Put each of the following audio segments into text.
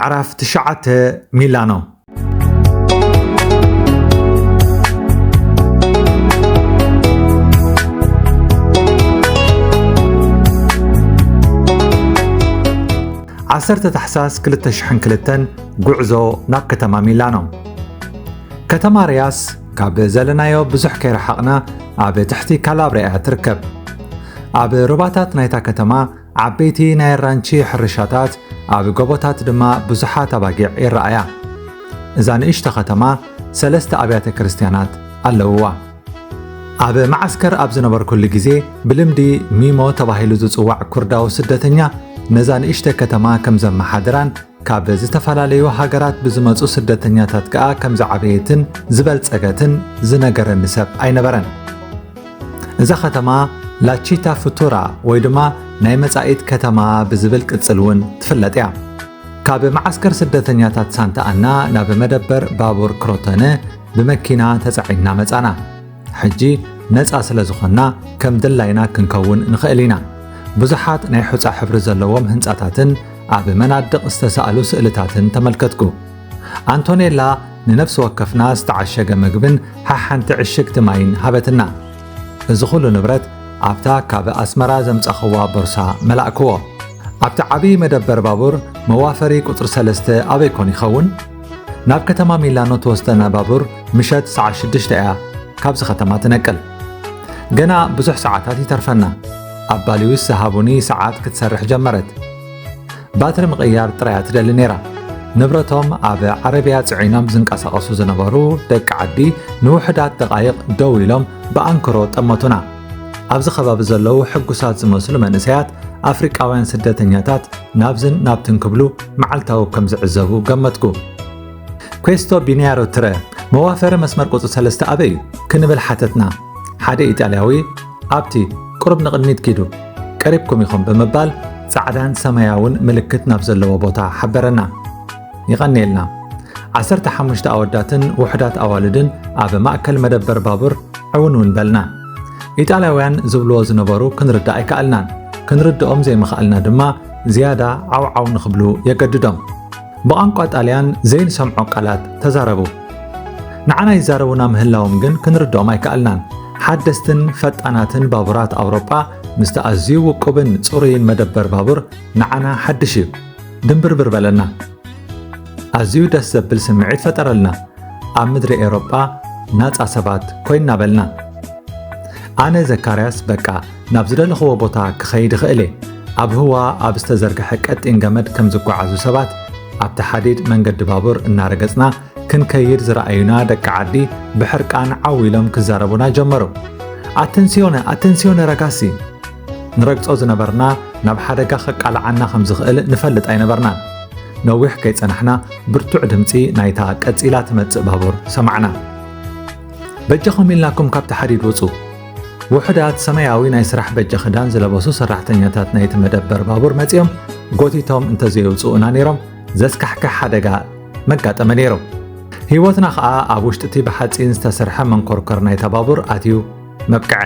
ዓራፍ ትሽዓተ፣ ሚላኖ። ዓሰርተ ታሕሳስ ክልተ ሽሕን ክልተን፣ ጉዕዞ ናብ ከተማ ሚላኖ። ከተማ ሪያስ ካብ ዘለናዮ ብዙሕ ከይረሓቕና ኣብ ትሕቲ ካላብሪያ እያ ትርከብ። ኣብ ሩባታት ናይታ ከተማ ዓበይቲ ናይ ኣራንቺ ሕርሻታት፣ ኣብ ጎቦታት ድማ ብዙሓት ኣባጊዕ ይረኣያ። እዛ ንእሽቶ ከተማ ሰለስተ ኣብያተ ክርስትያናት ኣለውዋ። ኣብ መዓስከር ኣብ ዝነበርኩሉ ግዜ፣ ብልምዲ ሚሞ ተባሂሉ ዝጽዋዕ ኩርዳዊ ስደተኛ ነዛ ንእሽቶ ከተማ ከም ዘመሓድራን ካብ ዝተፈላለዩ ሃገራት ብዝመጹ ስደተኛታት ከኣ ከም ዝዓበየትን ዝበልጸገትን ዝነገረኒ ሰብ ኣይነበረን። እዛ ከተማ ላቺታ ፉቱራ ወይ ድማ ናይ መጻኢት ከተማ ብዝብል ቅጽል እውን ትፍለጥ እያ። ካብ መዓስከር ስደተኛታት ሳንታ ኣና ናብ መደበር ባቡር ክሮቶነ ብመኪና ተጻዒንና መጻና። ሕጂ ነጻ ስለ ዝኾንና ከም ድላይና ክንከውን ንኽእል ኢና። ብዙሓት ናይ ሑጻ ሕብሪ ዘለዎም ህንጻታትን ኣብ መናድቕ ዝተሳእሉ ስእልታትን ተመልከትኩ። ኣንቶኔላ ንነፍሲ ወከፍና ዝተዓሸገ መግብን ሓሓንቲ ዕሽግቲ ማይን ሃበትና። እዚ ኹሉ ንብረት ኣብታ ካብ ኣስመራ ዘምጻኽዋ ቦርሳ መላእክዎ። ኣብቲ ዓቢ መደበር ባቡር መዋፈሪ ቁጽሪ ሰለስተ ኣበይ ኮን ይኸውን? ናብ ከተማ ሚላኖ ትወስደና ባቡር ምሸት ሰዓት ሽዱሽተ እያ ካብዚ ከተማ ትነቅል። ገና ብዙሕ ሰዓታት ይተርፈና። ኣባ ሉዊስ ዝሃቡኒ ሰዓት ክትሰርሕ ጀመረት። ባትሪ ምቕያር ጥራይ እያ ትደሊ ነይራ። ንብረቶም ኣብ ዓረብያ ጽዒኖም ዝንቀሳቐሱ ዝነበሩ ደቂ ዓዲ ንውሑዳት ደቓይቕ ደው ኢሎም ብኣንክሮ ጠመቱና። ኣብዚ ከባቢ ዘለዉ ሕጉሳት ዝመስሉ መንእሰያት ኣፍሪቃውያን ስደተኛታት ናብዝን ናብትን ክብሉ መዓልታዊ ከም ዝዕዘቡ ገመትኩ። ኬስቶ ቢኒያሮ ትረ፣ መዋፈሪ መስመር ቁጽሪ ሰለስተ ኣበይ እዩ? ክንብል ሓተትና። ሓደ ኢጣልያዊ፣ ኣብቲ ቁሩብ ንቕድሚት ኪዱ፣ ቀሪብኩም ኢኹም ብምባል ጻዕዳን ሰማያውን ምልክት ናብ ዘለዎ ቦታ ሓበረና። ይቐንየልና። ዓሰርተ ሓሙሽተ ኣወዳትን ውሑዳት ኣዋልድን ኣብ ማእከል መደበር ባቡር ዕውንውን በልና። ኢጣልያውያን ዝብልዎ ዝነበሩ ክንርዳእ ኣይከኣልናን። ክንርድኦም ዘይምኽኣልና ድማ ዝያዳ ዓውዓው ንኽብሉ የገድዶም። ብቋንቋ ጣልያን ዘይንሰምዖ ቃላት ተዛረቡ። ንዓና ይዛረቡና ምህላዎም ግን ክንርድኦም ኣይከኣልናን። ሓደስትን ፈጣናትን ባቡራት ኣውሮጳ ምስቲ ኣዝዩ ውቁብን ጽሩይን መደበር ባቡር ንዓና ሓድሽ እዩ። ድንብርብር በለና። ኣዝዩ ደስ ዘብል ስምዒት ፈጠረልና። ኣብ ምድሪ ኤውሮጳ ናጻ ሰባት ኮይንና በልና። ኣነ ዘካርያስ በቃ ናብ ዝደለኽዎ ቦታ ክኸይድ እኽእል እየ። ኣብ ህዋ ኣብ ዝተዘርግሐ ቀጢን ገመድ ከም ዝጓዓዙ ሰባት፣ ኣብቲ ሓዲድ መንገዲ ባቡር እናረገጽና ክንከይድ ዝረኣዩና ደቂ ዓዲ ብሕርቃን ዓው ኢሎም ክዛረቡና ጀመሩ። ኣተንሲዮነ፣ ኣተንሲዮነ ረጋሲ! ንረግጾ ዝነበርና ናብ ሓደጋ ከቃልዓና ከም ዝኽእል ንፈልጥ ኣይነበርናን። ነዊሕ ከይጸናሕና ብርቱዕ ድምጺ ናይታ ቀጺላ ትመጽእ ባቡር ሰማዕና። በጃኹም ኢልናኩም ካብቲ ሓዲድ ውጹ። ውሑዳት ሰማያዊ ናይ ስራሕ በጃ ክዳን ዝለበሱ ሰራሕተኛታት ናይቲ መደበር ባቡር መጺኦም ጎቲቶም እንተዘየውጽኡና ነይሮም ዘስካሕክሕ ሓደጋ መጋጠመ ነይሩ። ህይወትና ኸኣ ኣብ ውሽጢ እቲ ብሓጺን ዝተሰርሐ መንኮርኮር ናይታ ባቡር ኣትዩ መብቅዐ።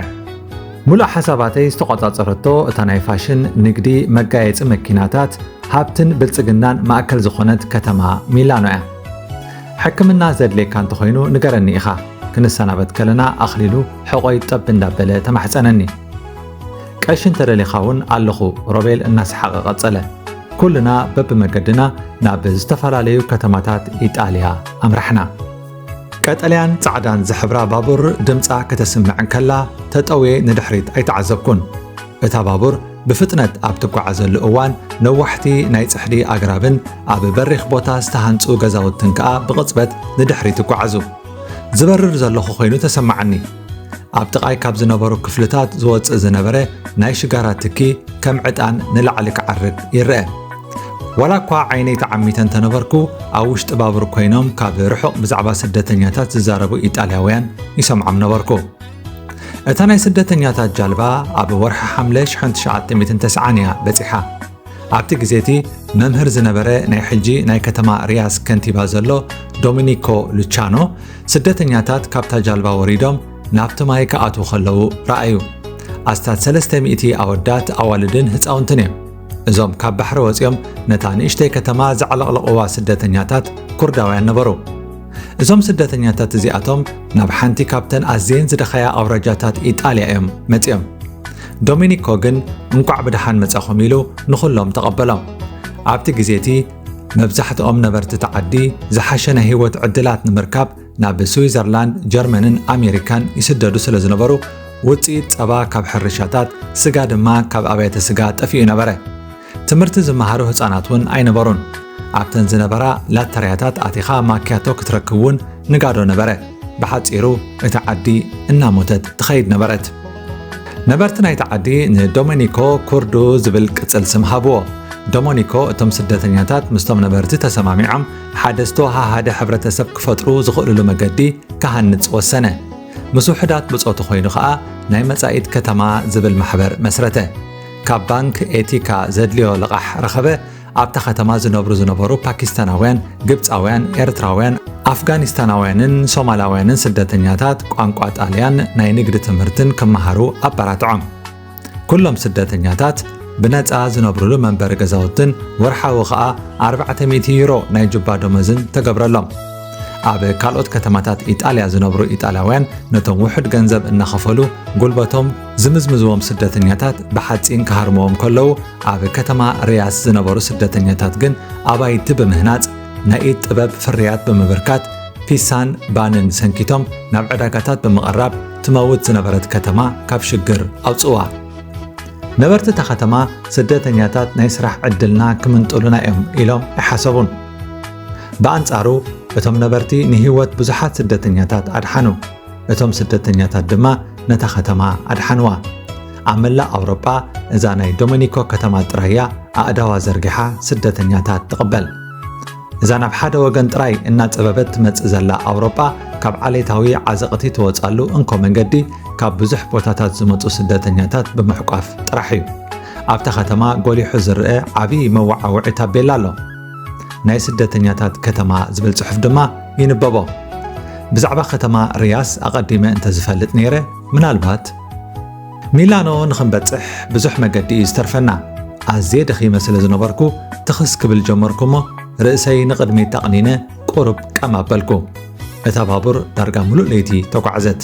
ሙሉእ ሓሳባተይ ዝተቖጻጸረቶ እታ ናይ ፋሽን፣ ንግዲ፣ መጋየጺ መኪናታት፣ ሃብትን ብልጽግናን ማእከል ዝኾነት ከተማ ሚላኖ እያ። ሕክምና ዘድልየካ እንተኾይኑ ንገረኒ ኢኻ። ክንሰናበት ከለና ኣኽሊሉ ሕቖይ ጠብ እንዳበለ ተማሕጸነኒ። ቀሺ እንተደሊኻ እውን ኣለኹ፣ ሮቤል እናሰሓቐ ቀጸለ። ኩልና በብመገድና ናብ ዝተፈላለዩ ከተማታት ኢጣልያ ኣምራሕና። ቀጠልያን ጻዕዳን ዝሕብራ ባቡር ድምጻ ከተስምዕ እንከላ ተጠውየ ንድሕሪት ኣይተዓዘብኩን። እታ ባቡር ብፍጥነት ኣብ ትጓዓዘሉ እዋን ነዋሕቲ ናይ ጽሕዲ ኣግራብን ኣብ በሪኽ ቦታ ዝተሃንጹ ገዛውትን ከኣ ብቕጽበት ንድሕሪት ይጓዓዙ። ዝበርር ዘለኹ ኮይኑ ተሰማዓኒ። ኣብ ጥቓይ ካብ ዝነበሩ ክፍልታት ዝወጽእ ዝነበረ ናይ ሽጋራ ትኪ ከም ዕጣን ንላዕሊ ክዓርግ ይረአ። ዋላ እኳ ዓይነይ ተዓሚተ እንተነበርኩ፣ ኣብ ውሽጢ ባቡር ኮይኖም ካብ ርሑቕ ብዛዕባ ስደተኛታት ዝዛረቡ ኢጣልያውያን ይሰምዖም ነበርኩ። እታ ናይ ስደተኛታት ጃልባ ኣብ ወርሒ ሓምለ ሽሕን ትሽዓተ ሚእትን ተስዓን እያ በጺሓ። ኣብቲ ግዜ እቲ መምህር ዝነበረ ናይ ሕጂ ናይ ከተማ ሪያስ ከንቲባ ዘሎ ዶሚኒኮ ሉቻኖ፣ ስደተኛታት ካብታ ጃልባ ወሪዶም ናብቲ ማይ ክኣትዉ ከለዉ ረኣዩ። ኣስታት ሰለስተ ሚእቲ ኣወዳት፣ ኣዋልድን ህጻውንትን እዮም። እዞም ካብ ባሕሪ ወጺኦም ነታ ንእሽተይ ከተማ ዘዕለቕለቕዋ ስደተኛታት ኩርዳውያን ነበሩ። እዞም ስደተኛታት እዚኣቶም ናብ ሓንቲ ካብተን ኣዝየን ዝደኸያ ኣውራጃታት ኢጣልያ እዮም መጺኦም። ዶሚኒኮ ግን እንቋዕ ብደሓን መጻኹም ኢሉ ንኹሎም ተቐበሎም። ኣብቲ ግዜ እቲ መብዛሕትኦም ነበርቲ እቲ ዓዲ ዝሓሸ ናይ ህይወት ዕድላት ንምርካብ ናብ ስዊዘርላንድ፣ ጀርመንን ኣሜሪካን ይስደዱ ስለ ዝነበሩ፣ ውጽኢት ጸባ ካብ ሕርሻታት፣ ስጋ ድማ ካብ ኣብያተ ስጋ ጠፊኡ ነበረ። ትምህርቲ ዝመሃሩ ህጻናት እውን ኣይነበሩን። ኣብተን ዝነበራ ላተርያታት ኣቲኻ ማክያቶ ክትረክብ እውን ንጋዶ ነበረ። ብሓጺሩ እቲ ዓዲ እናሞተት ትኸይድ ነበረት። ነበርቲ ናይቲ ዓዲ ንዶሜኒኮ ኩርዱ ዝብል ቅጽል ስም ሃብዎ። ዶሜኒኮ እቶም ስደተኛታት ምስቶም ነበርቲ ተሰማሚዖም ሓደ ዝተወሃሃደ ሕብረተሰብ ክፈጥሩ ዝኽእልሉ መገዲ ክሃንጽ ወሰነ። ምስ ውሑዳት ብጾቱ ኮይኑ ኸኣ ናይ መጻኢት ከተማ ዝብል ማሕበር መስረተ። ካብ ባንክ ኤቲካ ዘድልዮ ልቓሕ ረኸበ። ኣብታ ከተማ ዝነብሩ ዝነበሩ ፓኪስታናውያን፣ ግብጻውያን፣ ኤርትራውያን፣ ኣፍጋኒስታናውያንን ሶማላውያንን ስደተኛታት ቋንቋ ጣልያን ናይ ንግዲ ትምህርትን ክመሃሩ ኣበራትዖም። ኩሎም ስደተኛታት ብነጻ ዝነብሩሉ መንበሪ ገዛውትን ወርሓዊ ኸኣ ኣርባዕተ ሚእቲ ዩሮ ናይ ጁባ ደሞዝን ተገብረሎም። ኣብ ካልኦት ከተማታት ኢጣልያ ዝነብሩ ኢጣልያውያን ነቶም ውሑድ ገንዘብ እናኸፈሉ ጉልበቶም ዝምዝምዝዎም ስደተኛታት ብሓጺን ክሃርምዎም ከለዉ፣ ኣብ ከተማ ሪያስ ዝነበሩ ስደተኛታት ግን ኣባይቲ ብምህናጽ፣ ናይ ኢድ ጥበብ ፍርያት ብምብርካት፣ ፒሳን ባንን ሰንኪቶም ናብ ዕዳጋታት ብምቕራብ ትመውት ዝነበረት ከተማ ካብ ሽግር ኣውጽዋ። ነበርቲ እታ ከተማ ስደተኛታት ናይ ስራሕ ዕድልና ክምንጥሉና እዮም ኢሎም ኣይሓሰቡን። ብኣንጻሩ እቶም ነበርቲ ንህይወት ብዙሓት ስደተኛታት ኣድሓኑ። እቶም ስደተኛታት ድማ ነታ ከተማ ኣድሓንዋ። ኣብ መላእ ኣውሮጳ እዛ ናይ ዶሜኒኮ ከተማ ጥራይ እያ ኣእዳዋ ዘርጊሓ ስደተኛታት ትቕበል። እዛ ናብ ሓደ ወገን ጥራይ እናጸበበት ትመጽእ ዘላ ኣውሮጳ ካብ ዓሌታዊ ዓዘቕቲ ትወጻሉ እንኮ መንገዲ ካብ ብዙሕ ቦታታት ዝመጹ ስደተኛታት ብምሕቋፍ ጥራሕ እዩ። ኣብታ ከተማ ጎሊሑ ዝረአ ዓቢ መወዓውዒ ታቤላ ኣሎ። ናይ ስደተኛታት ከተማ ዝብል ጽሑፍ ድማ ይንበቦ። ብዛዕባ ከተማ ሪያስ ኣቐዲመ እንተዝፈልጥ ነይረ፣ ምናልባት ሚላኖ ንኽንበጽሕ ብዙሕ መገዲ እዩ ዝተርፈና። ኣዝየ ደኺመ ስለ ዝነበርኩ ትኽስ ክብል ጀመርኩ እሞ ርእሰይ ንቕድሚት ኣቕኒነ ቁሩብ ቀም ኣበልኩ። እታ ባቡር ዳርጋ ምሉእ ለይቲ ተጓዕዘት።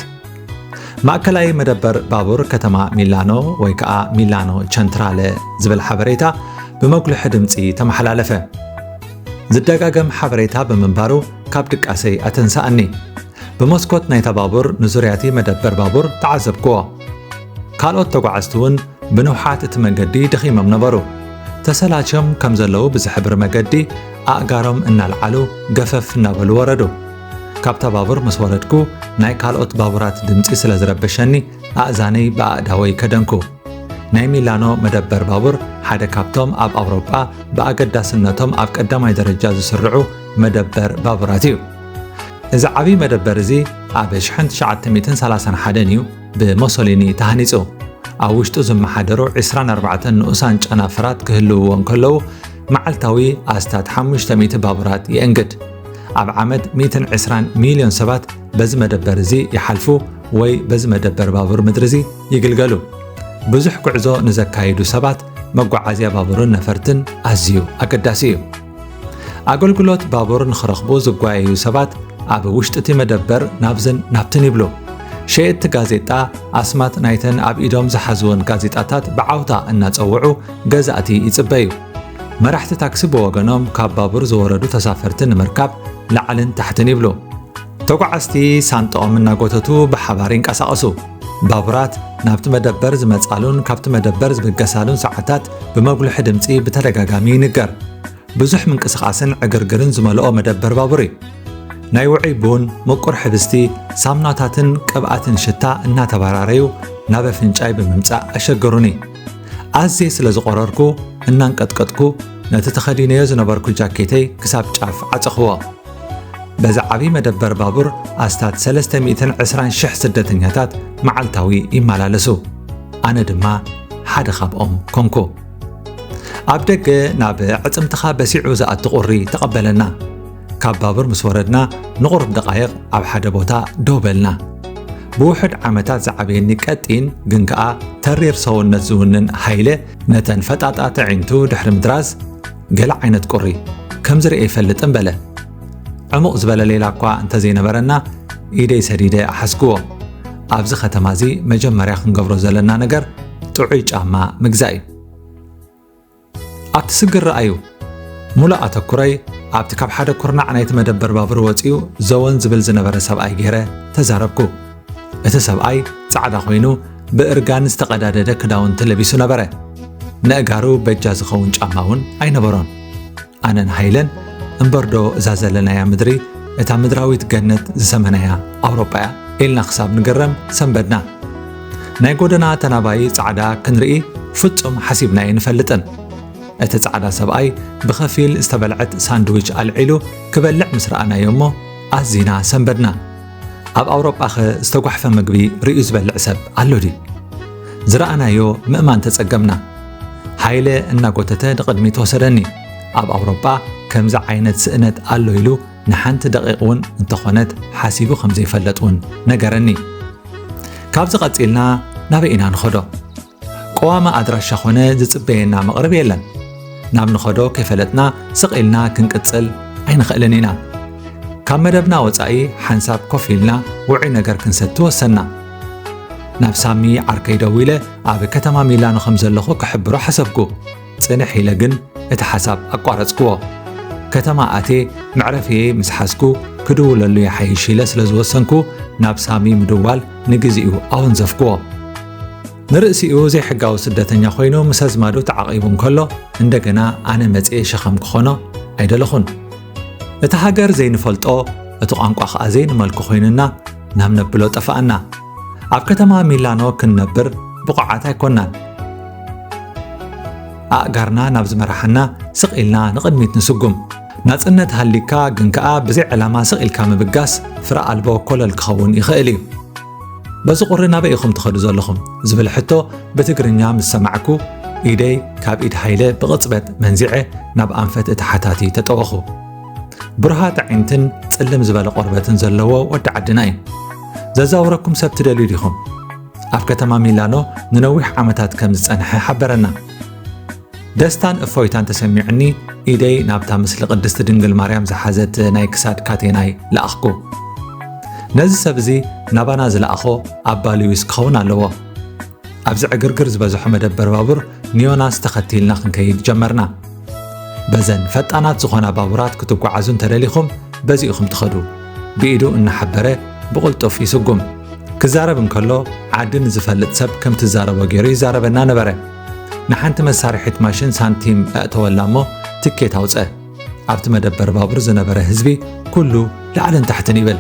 ማእከላይ መደበር ባቡር ከተማ ሚላኖ ወይ ከኣ ሚላኖ ቸንትራለ ዝብል ሓበሬታ ብመጉልሒ ድምጺ ተመሓላለፈ። ዝደጋገም ሓበሬታ ብምንባሩ ካብ ድቃሰይ ኣተንሳኣኒ። ብመስኮት ናይታ ባቡር ንዙርያቲ መደበር ባቡር ተዓዘብክዎ። ካልኦት ተጓዓዝቲ እውን ብንውሓት እቲ መንገዲ ደኺሞም ነበሩ። ተሰላችዮም ከም ዘለዉ ብዝሕብር መገዲ ኣእጋሮም እናልዓሉ ገፈፍ እናበሉ ወረዱ። ካብታ ባቡር ምስ ወረድኩ ናይ ካልኦት ባቡራት ድምጺ ስለ ዝረበሸኒ ኣእዛነይ ብኣእዳወይ ከደንኩ። ናይ ሚላኖ መደበር ባቡር ሓደ ካብቶም ኣብ ኣውሮጳ ብኣገዳስነቶም ኣብ ቀዳማይ ደረጃ ዝስርዑ መደበር ባቡራት እዩ። እዚ ዓቢ መደበር እዚ ኣብ ሽሕን ትሽዓተ ሚእትን ሰላሳን ሓደን እዩ ብሞሶሊኒ ተሃኒጹ። ኣብ ውሽጡ ዝመሓደሩ ዕስራን ኣርባዕተን ንኡሳን ጨናፍራት ክህልውዎ እንከለዉ፣ መዓልታዊ ኣስታት ሓሙሽተ ሚእቲ ባቡራት የእንግድ። ኣብ ዓመት ሚእትን ዕስራን ሚልዮን ሰባት በዚ መደበር እዚ ይሓልፉ ወይ በዚ መደበር ባቡር ምድሪ እዚ ይግልገሉ። ብዙሕ ጉዕዞ ንዘካይዱ ሰባት መጓዓዝያ ባቡርን ነፈርትን ኣዝዩ ኣገዳሲ እዩ። ኣገልግሎት ባቡር ንኽረኽቡ ዝጓየዩ ሰባት ኣብ ውሽጢ እቲ መደበር ናብዝን ናብትን ይብሉ። ሸየጥቲ ጋዜጣ ኣስማት ናይተን ኣብ ኢዶም ዝሓዝወን ጋዜጣታት ብዓውታ እናጸውዑ ገዛእቲ ይጽበዩ። መራሕቲ ታክሲ ብወገኖም ካብ ባቡር ዝወረዱ ተሳፈርቲ ንምርካብ ላዕልን ታሕትን ይብሉ። ተጓዓዝቲ ሳንጣኦም እናጎተቱ ብሓባር ይንቀሳቐሱ። ባቡራት ናብቲ መደበር ዝመጻሉን ካብቲ መደበር ዝብገሳሉን ሰዓታት ብመጉልሒ ድምጺ ብተደጋጋሚ ይንገር። ብዙሕ ምንቅስቓስን ዕግርግርን ዝመልኦ መደበር ባቡር እዩ። ናይ ውዑይ ቡን፣ ምቁር ሕብስቲ፣ ሳሙናታትን ቅብኣትን ሽታ እናተበራረዩ ናብ ኣፍንጫይ ብምምጻእ ኣሸገሩኒ። ኣዝየ ስለ ዝቖረርኩ እናንቀጥቀጥኩ ነቲ ተኸዲነዮ ዝነበርኩ ጃኬተይ ክሳብ ጫፍ ዓጸኽዎ። በዚ ዓቢ መደበር ባቡር ኣስታት ሰለስተ ሚእትን ዕስራን ሽሕ ስደተኛታት መዓልታዊ ይመላለሱ። ኣነ ድማ ሓደ ካብኦም ኮንኩ። ኣብ ደገ ናብ ኣዕጽምትኻ በሲዑ ዝኣቱ ቁሪ ተቐበለና። ካብ ባቡር ምስ ወረድና ንቑሩብ ደቓይቕ ኣብ ሓደ ቦታ ደው በልና። ብውሑድ ዓመታት ዝዓበየኒ ቀጢን ግን ከኣ ተሪር ሰውነት ዝውንን ሃይለ፣ ነተን ፈጣጣት ኣዒንቱ ድሕሪ ምድራዝ፣ "ገለ ዓይነት ቁሪ ከም ዝርእየ ኣይፈልጥን" በለ። ዕሙቕ ዝበለ ሌላ እኳ እንተዘይነበረና፣ ኢደይ ሰዲደ ኣሓዝክዎ። ኣብዚ ከተማ እዚ መጀመርያ ክንገብሮ ዘለና ነገር ጥዑይ ጫማ ምግዛእ እዩ። ኣብቲ ስግር ረኣዩ። ሙሉእ ኣተኩሮይ ኣብቲ ካብ ሓደ ኩርናዕ ናይቲ መደበር ባቡር ወጺኡ ዘወን ዝብል ዝነበረ ሰብኣይ ገይረ ተዛረብኩ። እቲ ሰብኣይ ጻዕዳ ኮይኑ ብእርጋን ዝተቐዳደደ ክዳውንቲ ለቢሱ ነበረ። ነእጋሩ በጃ ዝኸውን ጫማ እውን ኣይነበሮን። ኣነን ሃይለን እምበርዶ እዛ ዘለናያ ምድሪ እታ ምድራዊት ገነት ዝሰመናያ ኣውሮጳ እያ ኢልና ክሳብ ንግረም ሰንበድና። ናይ ጎደና ተናባዪ ጻዕዳ ክንርኢ ፍጹም ሓሲብና ኣይንፈልጥን። እቲ ጻዕዳ ሰብኣይ ብኸፊል ዝተበልዐት ሳንድዊች ኣልዒሉ ክበልዕ ምስ ረኣናዮ እሞ ኣዚና ሰንበድና። ኣብ ኣውሮጳኸ ዝተጓሕፈ ምግቢ ርእዩ ዝበልዕ ሰብ ኣሎ ድዩ? ዝረኣናዮ ምእማን ተጸገምና። ሃይለ እናጎተተ ንቕድሚት ወሰደኒ። ኣብ ኣውሮጳ ከምዚ ዓይነት ስእነት ኣሎ ኢሉ ንሓንቲ ደቂቕ እውን እንተኾነት ሓሲቡ ከም ዘይፈለጥ እውን ነገረኒ። ካብዚ ቀጺልና ናበይ ኢና ንኸዶ? ቀዋሚ ኣድራሻ ኾነ ዝጽበየና መቕርብ የለን። ናብ ንኸዶ ከይፈለጥና ስቕ ኢልና ክንቅጽል ኣይንኽእልን ኢና። ካብ መደብና ወጻኢ ሓንሳብ ኮፍ ኢልና ውዑይ ነገር ክንሰቲ ወሰንና። ናብ ሳሚ ዓርከይ ደዊለ ኣብ ከተማ ሚላኖ ከም ዘለኹ ክሕብሮ ሓሰብኩ። ጽንሕ ኢለ ግን እቲ ሓሳብ ኣቋረጽክዎ። ከተማ ኣትየ መዕረፍየይ ምስ ሓዝኩ ክድውለሉ ይሓይሽ ኢለ ስለ ዝወሰንኩ ናብ ሳሚ ምድዋል ንግዚኡ ኣወንዘፍክዎ። ንርእሲኡ ዘይሕጋዊ ስደተኛ ኮይኑ ምስ ኣዝማዱ ተዓቒቡ እንከሎ እንደገና ኣነ መጽየ ሸኸም ክኾኖ ኣይደለኹን። እቲ ሃገር ዘይንፈልጦ፣ እቲ ቋንቋ ኸኣ ዘይንመልኮ ኮይኑና ናብ ነብሎ ጠፋኣና። ኣብ ከተማ ሚላኖ ክንነብር ብቑዓት ኣይኮናን። ኣእጋርና ናብ ዝመርሓና ስቕ ኢልና ንቕድሚት ንስጉም። ናጽነት ሃሊካ ግን ከኣ ብዘይ ዕላማ ስቕ ኢልካ ምብጋስ ፍረ ኣልቦ ኮለል ክኸውን ይኽእል እዩ። "በዚ ቁሪ ናበይ ኢኹም ትኸዱ ዘለኹም?" ዝብል ሕቶ ብትግርኛ ምስ ሰማዕኩ፣ ኢደይ ካብ ኢድ ሃይለ ብቕጽበት መንዚዐ ናብ ኣንፈት እቲ ሓታቲ ተጠወኹ። ብሩሃት ኣዒንትን ጽልም ዝበለ ቆርበትን ዘለዎ ወዲ ዓድና እዩ። "ዘዛውረኩም ሰብ ትደልዩ ዲኹም?" ኣብ ከተማ ሚላኖ ንነዊሕ ዓመታት ከም ዝጸንሐ ሓበረና። ደስታን እፎይታን ተሰሚዑኒ፣ ኢደይ ናብታ ምስሊ ቅድስቲ ድንግል ማርያም ዝሓዘት ናይ ክሳድ ካቴናይ ለኣኽኩ። ነዚ ሰብ እዚ ናባና ዝለኣኾ ኣባ ሉዊስ ክኸውን ኣለዎ። ኣብዚ ዕግርግር ዝበዝሖ መደበር ባቡር ኒዮናስ ተኸቲልና ክንከይድ ጀመርና። በዘን ፈጣናት ዝኾና ባቡራት ክትጓዓዙ እንተደሊኹም በዚ ኢኹም ትኸዱ። ብኢዱ እናሓበረ ብቕልጡፍ ይስጉም። ክዛረብ እንከሎ ዓዲ ንዝፈልጥ ሰብ ከም ትዛረቦ ገይሩ ይዛረበና ነበረ። ንሓንቲ መሳርሒት ማሽን ሳንቲም ኣእተወላ እሞ ትኬት ኣውጸ። ኣብቲ መደበር ባቡር ዝነበረ ህዝቢ ኩሉ ላዕልን ታሕትን ይብል።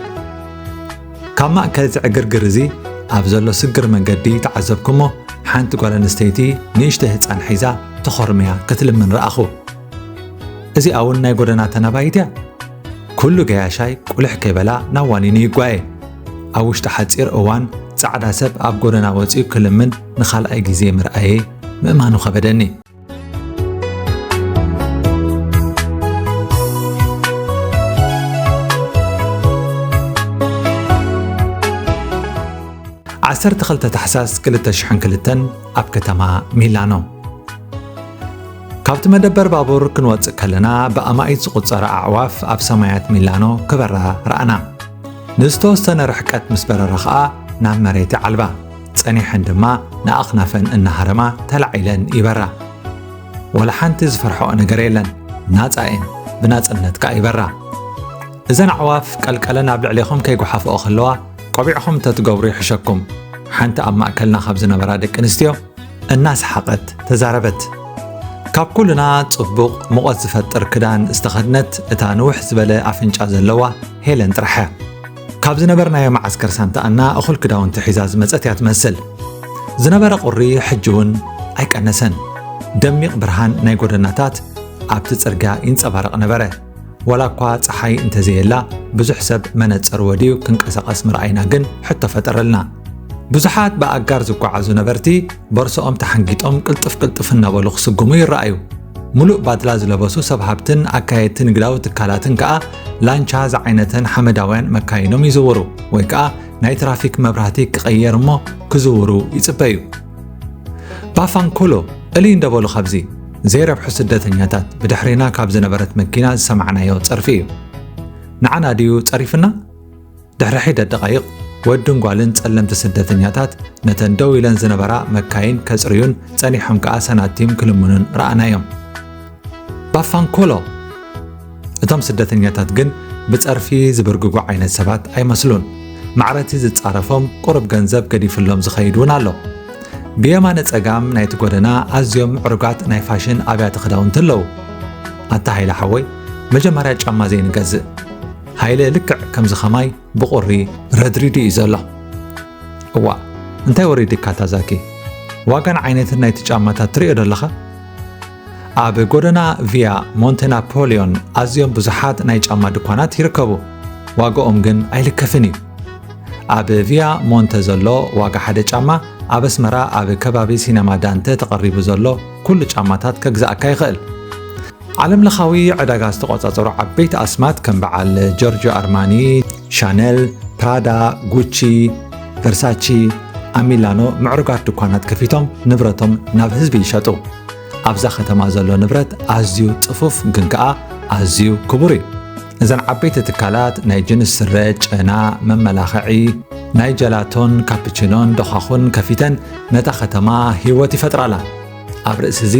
ካብ ማእከል እዚ ዕግርግር እዚ ኣብ ዘሎ ስግር መንገዲ ተዓዘብኩ እሞ ሓንቲ ጓል ኣንስተይቲ ንእሽተይ ህጻን ሒዛ ተኾርምያ ክትልምን ረኣኹ። እዚኣ እውን ናይ ጎደና ተናባይት እያ። ኩሉ ገያሻይ ቁልሕ ከይበላ ናብ ዋኒኑ ይጓየ። ኣብ ውሽጢ ሓጺር እዋን ጻዕዳ ሰብ ኣብ ጎደና ወጺኡ ክልምን ንኻልኣይ ግዜ ምርኣየይ ምእማኑ ከበደኒ። ዓሰርተ ክልተ ታሕሳስ ክልተ ሽሕን ክልተን ኣብ ከተማ ሚላኖ። ካብቲ መደበር ባቡር ክንወጽእ ከለና ብኣማኢት ዝቑጸራ ኣዕዋፍ ኣብ ሰማያት ሚላኖ ክበራ ረኣና። ንዝተወሰነ ርሕቀት ምስ በረራ ኸኣ ናብ መሬት ይዓልባ። ጸኒሐን ድማ ንኣኽናፈን እናሃረማ ተላዒለን ይበራ። ወላ ሓንቲ ዝፈርሕኦ ነገር የለን። ናጻ እየን። ብናጽነት ከኣ ይበራ። እዘን ኣዕዋፍ ቀልቀለን ኣብ ልዕሌኹም ከይጓሓፍኦ ከለዋ ቆቢዕኹም እንተትገብሩ ይሕሸኩም። ሓንቲ ኣብ ማእከልና ካብ ዝነበራ ደቂ ኣንስትዮ እናሰሓቐት ተዛረበት። ካብ ኩልና ጽቡቕ ሙቐት ዝፈጥር ክዳን ዝተኸድነት እታ ንውሕ ዝበለ ኣፍንጫ ዘለዋ ሄለን ጥራሕ እያ። ካብ ዝነበርናዮ መዓስከር ሳንታኣና እኹል ክዳውንቲ ሒዛ ዝመጸት እያ ትመስል። ዝነበረ ቁሪ ሕጂ እውን ኣይቀነሰን። ደሚቕ ብርሃን ናይ ጎደናታት ኣብቲ ጽርግያ ይንጸባረቕ ነበረ። ዋላ እኳ ጸሓይ እንተዘየላ፣ ብዙሕ ሰብ መነጽር ወድዩ ክንቀሳቐስ ምርኣይና ግን ሕቶ ፈጠረልና። ብዙሓት ብኣጋር ዝጓዓዙ ነበርቲ ቦርሳኦም ተሓንጊጦም ቅልጥፍ ቅልጥፍ እናበሉ ክስጉሙ ይረኣዩ። ሙሉእ ባድላ ዝለበሱ ሰብ ሃብትን ኣካየድቲ ንግዳዊ ትካላትን ከኣ ላንቻ ዝዓይነተን ሓመዳውያን መካይኖም ይዝውሩ ወይ ከኣ ናይ ትራፊክ መብራህቲ ክቐየር እሞ ክዝውሩ ይጽበዩ። ባፋንኮሎ እልይ እንደበሉ ካብዚ ዘይረብሑ ስደተኛታት ብድሕሬና ካብ ዝነበረት መኪና ዝሰማዕናዮ ጸርፊ እዩ። ንዓና ድዩ ጸሪፍና? ድሕሪ ሒደት ደቓይቕ ወድን ጓልን ጸለምቲ ስደተኛታት ነተን ደው ኢለን ዝነበራ መካይን ከጽርዩን ጸኒሖም ከኣ ሰናቲም ክልምኑን ረኣናዮም። ባፋንኮሎ! እቶም ስደተኛታት ግን ብጸርፊ ዝብርግጉ ዓይነት ሰባት ኣይመስሉን። ማዕረቲ ዝጻረፎም ቁሩብ ገንዘብ ገዲፍሎም ዝኸይድ እውን ኣሎ። ብየማነ ጸጋም ናይቲ ጎደና ኣዝዮም ምዕሩጋት ናይ ፋሽን ኣብያተ ክዳውንቲ ኣለዉ። ኣታ ሃይለ ሓወይ፣ መጀመርያ ጫማ ዘይንገዝእ። ሃይለ ልክዕ ከምዚ ኸማይ ብቑሪ ረድሪዱ እዩ ዘሎ። እዋ፣ እንታይ ወሪድካ ታዛኪ? ዋጋን ዓይነትን ናይቲ ጫማታት ትሪኦ ዶ ኣለኻ? ኣብ ጎደና ቪያ ሞንተ ናፖሊዮን ኣዝዮም ብዙሓት ናይ ጫማ ድኳናት ይርከቡ። ዋጋኦም ግን ኣይልከፍን እዩ። ኣብ ቪያ ሞንተ ዘሎ ዋጋ ሓደ ጫማ ኣብ ኣስመራ ኣብ ከባቢ ሲነማ ዳንተ ተቐሪቡ ዘሎ ኩሉ ጫማታት ከግዝኣካ ይኽእል። ዓለምለኻዊ ዕዳጋ ዝተቖጻጸሩ ዓበይቲ ኣስማት ከም በዓል ጆርጆ ኣርማኒ፣ ሻነል፣ ፕራዳ፣ ጉቺ፣ ቨርሳቺ፣ ኣብ ሚላኖ ምዕሩጋት ድኳናት ከፊቶም ንብረቶም ናብ ህዝቢ ይሸጡ። ኣብዛ ከተማ ዘሎ ንብረት ኣዝዩ ጽፉፍ ግን ከኣ ኣዝዩ ክቡር እዩ። እዘን ዓበይቲ ትካላት ናይ ጅንስ ስረ፣ ጨና፣ መመላኽዒ፣ ናይ ጀላቶን ካፕቺኖን ዶኻኹን ከፊተን ነታ ከተማ ህይወት ይፈጥራላ። ኣብ ርእሲ እዚ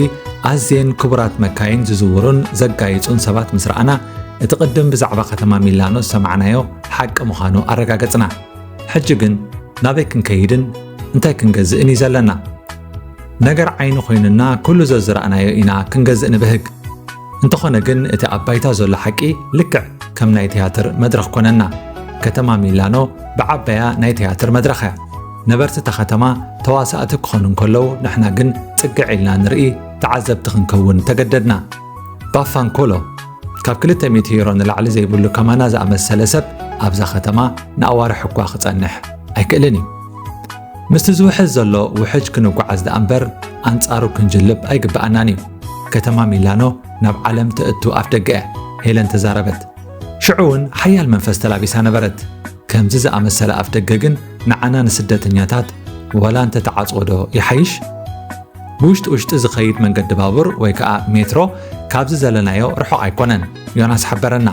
ኣዝየን ክቡራት መካይን ዝዝውሩን ዘጋይጹን ሰባት ምስ ረኣና፣ እቲ ቅድም ብዛዕባ ከተማ ሚላኖ ዝሰማዕናዮ ሓቂ ምዃኑ ኣረጋገጽና። ሕጂ ግን ናበይ ክንከይድን እንታይ ክንገዝእን እዩ ዘለና? ነገር ዓይኒ ኮይኑና ኩሉ ዘዝረኣናዮ ኢና ክንገዝእ ንብህግ። እንተኾነ ግን እቲ ኣብ ባይታ ዘሎ ሓቂ ልክዕ ከም ናይ ትያትር መድረኽ ኮነና። ከተማ ሚላኖ ብዓባያ ናይ ትያትር መድረኽ እያ። ነበርቲ እታ ከተማ ተዋሳእቲ ክኾኑ እንከለዉ ንሕና ግን ጽግዕ ኢልና ንርኢ፣ ተዓዘብቲ ክንከውን ተገደድና። ባፋንኮሎ ካብ ክልተ ሚእቲ ዩሮ ንላዕሊ ዘይብሉ ከማና ዝኣመሰለ ሰብ ኣብዛ ከተማ ንኣዋርሕ እኳ ክጸንሕ ኣይክእልን እዩ። ምስቲ ዝውሕዝ ዘሎ ውሕጅ ክንጓዓዝ ደኣ እምበር ኣንጻሩ ክንጅልብ ኣይግብኣናን እዩ። ከተማ ሚላኖ ናብ ዓለም ተእቱ ኣፍደገ እያ፣ ሄለን ተዛረበት። ሽዑ እውን ሓያል መንፈስ ተላቢሳ ነበረት። ከምዚ ዝኣመሰለ ኣፍደገ ግን ንዓና ንስደተኛታት ዋላ እንተተዓጽወ ዶ ይሓይሽ? ብውሽጢ ውሽጢ ዝኸይድ መንገዲ ባቡር ወይ ከኣ ሜትሮ ካብዚ ዘለናዮ ርሑቕ ኣይኮነን፣ ዮናስ ሓበረና።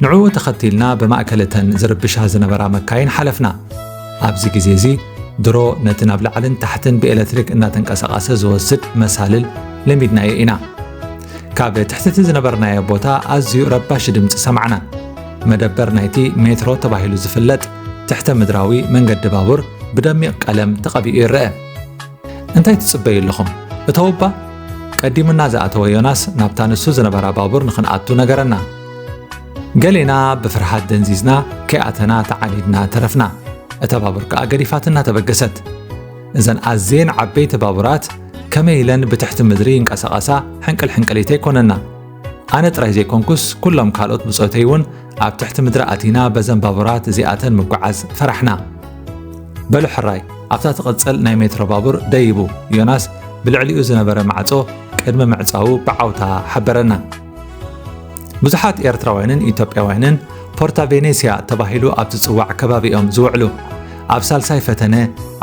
ንዕኡ ተኸቲልና ብማእከል እተን ዝርብሻ ዝነበራ መካይን ሓለፍና። ኣብዚ ግዜ እዚ ድሮ ነቲ ናብ ላዕልን ታሕትን ብኤለክትሪክ እናተንቀሳቐሰ ዝወስድ መሳልል ለሚድናዮ ኢና። ካብ ትሕቲ እቲ ዝነበርናዮ ቦታ ኣዝዩ ረባሺ ድምጺ ሰማዕና። መደበር ናይቲ ሜትሮ ተባሂሉ ዝፍለጥ ትሕተ ምድራዊ መንገዲ ባቡር ብደሚቕ ቀለም ተቐቢኡ ይረአ። "እንታይ ትጽበዩ ኣለኹም? እተው እባ!" ቀዲሙና ዝኣተወ ዮናስ ናብታ ንሱ ዝነበራ ባቡር ንኽንኣቱ ነገረና። ገሌና ብፍርሃት ደንዚዝና ከይኣተና ተዓኒድና ተረፍና። እታ ባቡር ከኣ ገዲፋትና ተበገሰት። እዘን ኣዝየን ዓበይቲ ባቡራት ከመይ ኢለን ብትሕቲ ምድሪ ይንቀሳቐሳ ሕንቅል ሕንቅሊተይ ኮነና። ኣነ ጥራይ ዘይኮንኩስ፣ ኩሎም ካልኦት ብጾተይ እውን ኣብ ትሕቲ ምድሪ ኣቲና በዘን ባቡራት እዚኣተን ምጉዓዝ ፈራሕና። "በሉ ሕራይ፣ ኣብታ ትቕጽል ናይ ሜትሮ ባቡር ደይቡ!" ዮናስ ብልዕሊኡ ዝነበረ ማዕጾ ቅድሚ ምዕጻዉ ብዓውታ ሓበረና። ብዙሓት ኤርትራውያንን ኢትዮጵያውያንን ፖርታ ቬኔስያ ተባሂሉ ኣብ ዝጽዋዕ ከባቢ እዮም ዝውዕሉ። ኣብ ሳልሳይ ፈተነ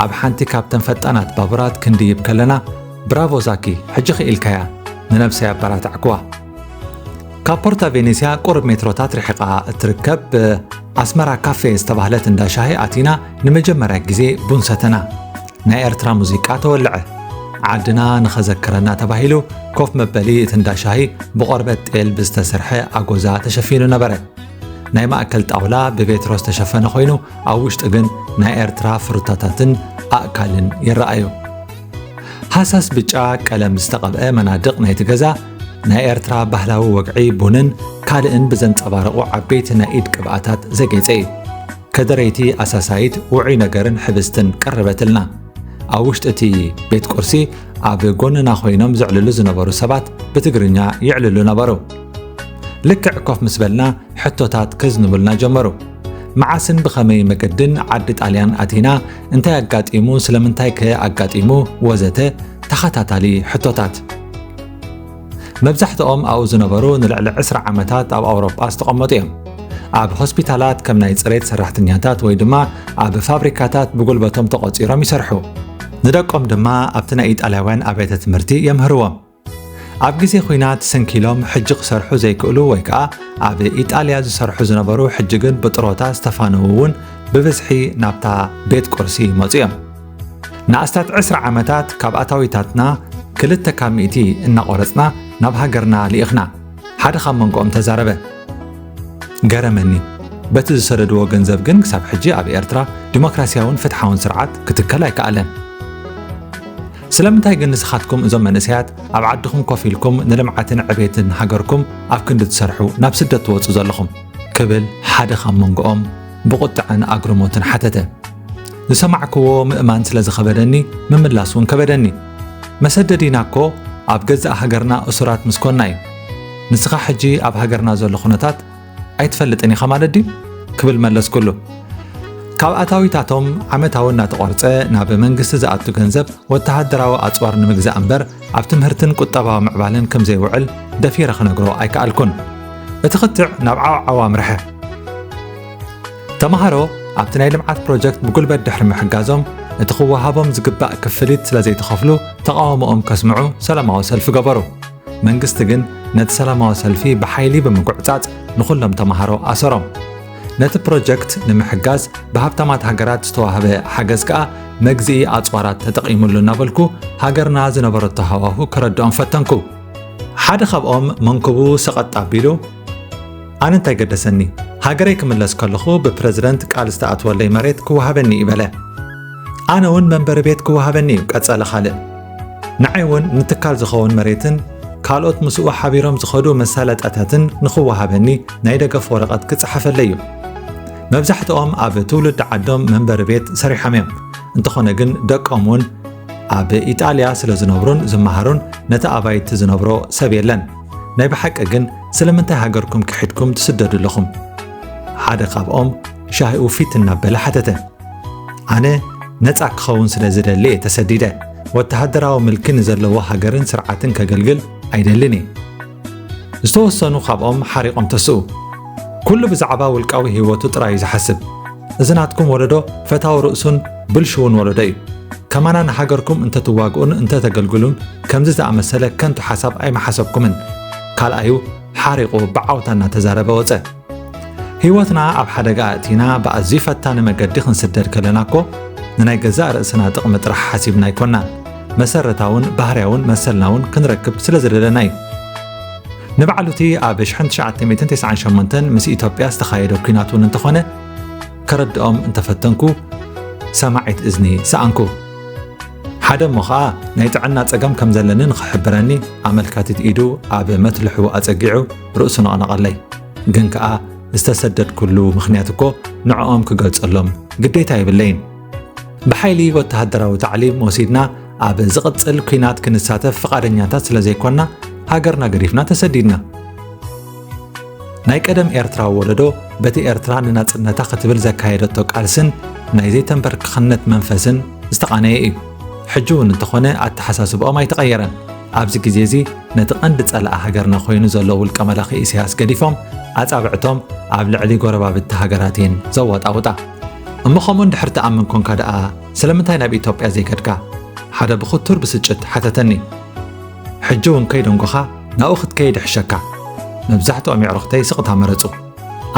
ኣብ ሓንቲ ካብተን ፈጣናት ባቡራት ክንድይብ ከለና፣ "ብራቮ ዛኪ፣ ሕጂ ክኢልካያ!" ንነብሰይ ኣበራታዕክዋ። ካብ ፖርታ ቬኔስያ ቁሩብ ሜትሮታት ርሒቓ እትርከብ ኣስመራ ካፌ ዝተባህለት እንዳ ሻሂ ኣቲና ንመጀመርያ ግዜ ቡን ሰተና። ናይ ኤርትራ ሙዚቃ ተወልዐ። ዓድና ንኸዘክረና ተባሂሉ ኮፍ መበሊ እቲ እንዳ ሻሂ ብቆርበት ጤል ብዝተሰርሐ ኣጎዛ ተሸፊኑ ነበረ። ናይ ማእከል ጣውላ ብቬትሮ ዝተሸፈነ ኮይኑ፣ ኣብ ውሽጢ ግን ናይ ኤርትራ ፍሩታታትን ኣእካልን ይረኣዩ። ሃሳስ ብጫ ቀለም ዝተቐብአ መናድቕ ናይቲ ገዛ ናይ ኤርትራ ባህላዊ ወግዒ ቡንን ካልእን ብዘንጸባርቑ ዓበይቲ ናይ ኢድ ቅብኣታት ዘጌጸ እዩ። ከደረይቲ ኣሳሳይት ውዑይ ነገርን ሕብስትን ቀረበትልና። ኣብ ውሽጢ እቲ ቤት ቁርሲ ኣብ ጎንና ኮይኖም ዘዕልሉ ዝነበሩ ሰባት ብትግርኛ ይዕልሉ ነበሩ። ልክዕ ኮፍ ምስ በልና ሕቶታት ከዝንቡልና ጀመሩ። መዓስን ብኸመይ መገድን ዓዲ ጣልያን ኣቲና፣ እንታይ ኣጋጢሙ፣ ስለምንታይ ከ ኣጋጢሙ፣ ወዘተ ተኸታታሊ ሕቶታት። መብዛሕትኦም ኣብኡ ዝነበሩ ንልዕሊ ዕስራ ዓመታት ኣብ ኣውሮጳ ዝተቐመጡ እዮም። ኣብ ሆስፒታላት ከም ናይ ጽሬት ሰራሕተኛታት ወይ ድማ ኣብ ፋብሪካታት ብጉልበቶም ተቖጺሮም ይሰርሑ። ንደቆም ድማ ኣብቲ ናይ ኢጣልያውያን ኣብያተ ትምህርቲ የምህርዎም። ኣብ ግዜ ኲናት ስንኪሎም ሕጂ ክሰርሑ ዘይክእሉ ወይ ከኣ ኣብ ኢጣልያ ዝሰርሑ ዝነበሩ ሕጂ ግን ብጥሮታ ዝተፋነዉ እውን ብብዝሒ ናብታ ቤት ቁርሲ ይመጹ እዮም። ንኣስታት ዕስራ ዓመታት ካብ ኣታዊታትና ክልተ ካብ ሚእቲ እናቖረጽና ናብ ሃገርና ልኢኽና። ሓደ ካብ መንጎኦም ተዛረበ። ገረመኒ። በቲ ዝሰደድዎ ገንዘብ ግን ክሳብ ሕጂ ኣብ ኤርትራ ዲሞክራሲያውን ፍትሓውን ስርዓት ክትከል ኣይከኣለን። ስለምንታይ ግን ንስኻትኩም እዞም መንእሰያት ኣብ ዓድኹም ኮፍ ኢልኩም ንልምዓትን ዕቤትን ሃገርኩም ኣብ ክንዲ ትሰርሑ ናብ ስደት ትወጹ ዘለኹም? ክብል ሓደ ካብ መንጎኦም ብቑጥዐን ኣግርሞትን ሓተተ። ዝሰማዕክዎ ምእማን ስለ ዝኸበደኒ ምምላስ እውን ከበደኒ። መሰደዲና እኮ ኣብ ገዛእ ሃገርና እሱራት ምስ ኮና እዩ። ንስኻ ሕጂ ኣብ ሃገርና ዘሎ ኩነታት ኣይትፈልጥን ኢኻ ማለት ድዩ? ክብል መለስኩሉ። ካብ ኣታዊታቶም ዓመታዊ እናተቖርጸ ናብ መንግስቲ ዝኣቱ ገንዘብ ወተሃደራዊ ኣጽዋር ንምግዛእ እምበር ኣብ ትምህርትን ቁጠባዊ ምዕባለን ከም ዘይውዕል ደፊረ ክነግሮ ኣይከኣልኩን። እቲ ክትዕ ናብ ዓውዓው ኣምርሐ። ተማሃሮ ኣብቲ ናይ ልምዓት ፕሮጀክት ብጉልበት ድሕሪ ምሕጋዞም እቲ ክወሃቦም ዝግባእ ክፍሊት ስለ ዘይተኸፍሉ ተቓውሞኦም ከስምዑ ሰላማዊ ሰልፊ ገበሩ። መንግስቲ ግን ነቲ ሰላማዊ ሰልፊ ብሓይሊ ብምጉዕጻጽ ንኹሎም ተማሃሮ ኣሰሮም። ነቲ ፕሮጀክት ንምሕጋዝ ብሃብታማት ሃገራት ዝተዋህበ ሓገዝ ከኣ መግዝኢ ኣጽዋራት ተጠቒሙሉ እናበልኩ ሃገርና ዝነበረቶ ሃዋሁ ከረድኦም ፈተንኩ። ሓደ ካብኦም መንኩቡ ሰቐጥ ኣቢሉ፣ ኣነ እንታይ ገደሰኒ? ሃገረይ ክምለስ ከለኹ ብፕረዚደንት ቃል ዝተኣትወለይ መሬት ክወሃበኒ እዩ በለ። ኣነ እውን መንበሪ ቤት ክወሃበኒ እዩ ቀጸለ ካልእ። ንዓይ እውን ንትካል ዝኸውን መሬትን ካልኦት ምስኡ ሓቢሮም ዝኸዱ መሳለጠታትን ንኽወሃበኒ ናይ ደገፍ ወረቐት ክጸሓፈለይ እዩ። መብዛሕትኦም ኣብ ትውልዲ ዓዶም መንበሪ ቤት ሰሪሖም እዮም። እንተኾነ ግን ደቆም እውን ኣብ ኢጣልያ ስለ ዝነብሩን ዝመሃሩን ነቲ ኣባይቲ ዝነብሮ ሰብ የለን። ናይ ብሓቂ ግን ስለምንታይ ሃገርኩም ክሒድኩም ትስደዱ ኣለኹም? ሓደ ካብኦም ሻሂኡ ፊት እናበለ ሓተተ። ኣነ ነጻ ክኸውን ስለ ዝደሊ እየ ተሰዲደ። ወተሃደራዊ ምልኪ ንዘለዎ ሃገርን ስርዓትን ከገልግል ኣይደልን እየ። ዝተወሰኑ ካብኦም ሓሪቖም ተስኡ። ኩሉ ብዛዕባ ውልቃዊ ህይወቱ ጥራይ እዩ ዝሓስብ። እዚ ናትኩም ወለዶ ፈታዊ ርእሱን ብልሽውን ወለዶ እዩ። ከማና ንሃገርኩም እንተትዋግኡን እንተተገልግሉን ከምዚ ዝኣመሰለ ከንቱ ሓሳብ ኣይምሓሰብኩምን። ካልኣዩ ሓሪቑ ብዓውታ እናተዛረበ ወጸ። ህይወትና ኣብ ሓደጋ ኣእቲና ብኣዝዩ ፈታኒ መገዲ ክንስደድ ከለና እኮ ንናይ ገዛእ ርእስና ጥቕሚ ጥራሕ ሓሲብና ኣይኮናን። መሰረታውን ባህርያውን መሰልና እውን ክንረክብ ስለ ዝደለና እዩ። ንባዕሉ እቲ ኣብ ሽሕን ትሽዓተ ሚእትን ተስዓን ሸሞንተን ምስ ኢትዮጵያ ዝተኻየደ ኲናት እውን እንተኾነ ከረድኦም እንተፈተንኩ ሰማዒት እዝኒ ሰኣንኩ። ሓደ እሞ ኸኣ ናይ ጥዕና ጸገም ከም ዘለኒ ንኽሕብረኒ ኣመልካቲት ኢዱ ኣብ መትልሑ ኣጸጊዑ ርእሱ ነቐነቐለይ። ግን ከኣ ዝተሰደድኩሉ ምኽንያት እኮ ንዕኦም ክገልጸሎም ግዴታ የብለይን። ብሓይሊ ወተሃደራዊ ታዕሊም ወሲድና ኣብ ዝቕጽል ኲናት ክንሳተፍ ፍቓደኛታት ስለ ዘይኮንና ሃገርና ገዲፍና ተሰዲድና። ናይ ቀደም ኤርትራዊ ወለዶ በቲ ኤርትራ ንናጽነታ ክትብል ዘካየደቶ ቃልስን ናይ ዘይተንበርክኽነት መንፈስን ዝተቓነየ እዩ። ሕጂ እውን እንተኾነ ኣተሓሳስብኦም ኣይተቐየረን። ኣብዚ ግዜ እዚ ነቲ ቀንዲ ጸላኢ ሃገርና ኮይኑ ዘሎ ውልቀ መላኺ ኢሳያስ ገዲፎም ኣጻብዕቶም ኣብ ልዕሊ ጎረባብቲ ሃገራት እየን ዘዋጣውጣ። እሞ ከምኡ እንድሕር ትኣምን ኮንካ ደኣ ስለምንታይ ናብ ኢትዮጵያ ዘይከድካ? ሓደ ብኽቱር ብስጭት ሓተተኒ። ሕጂ እውን ከይደንጎኻ ናብኡ ክትከይድ ይሕሸካ። መብዛሕትኦም የዕሩኽተይ ስቕታ መረጹ።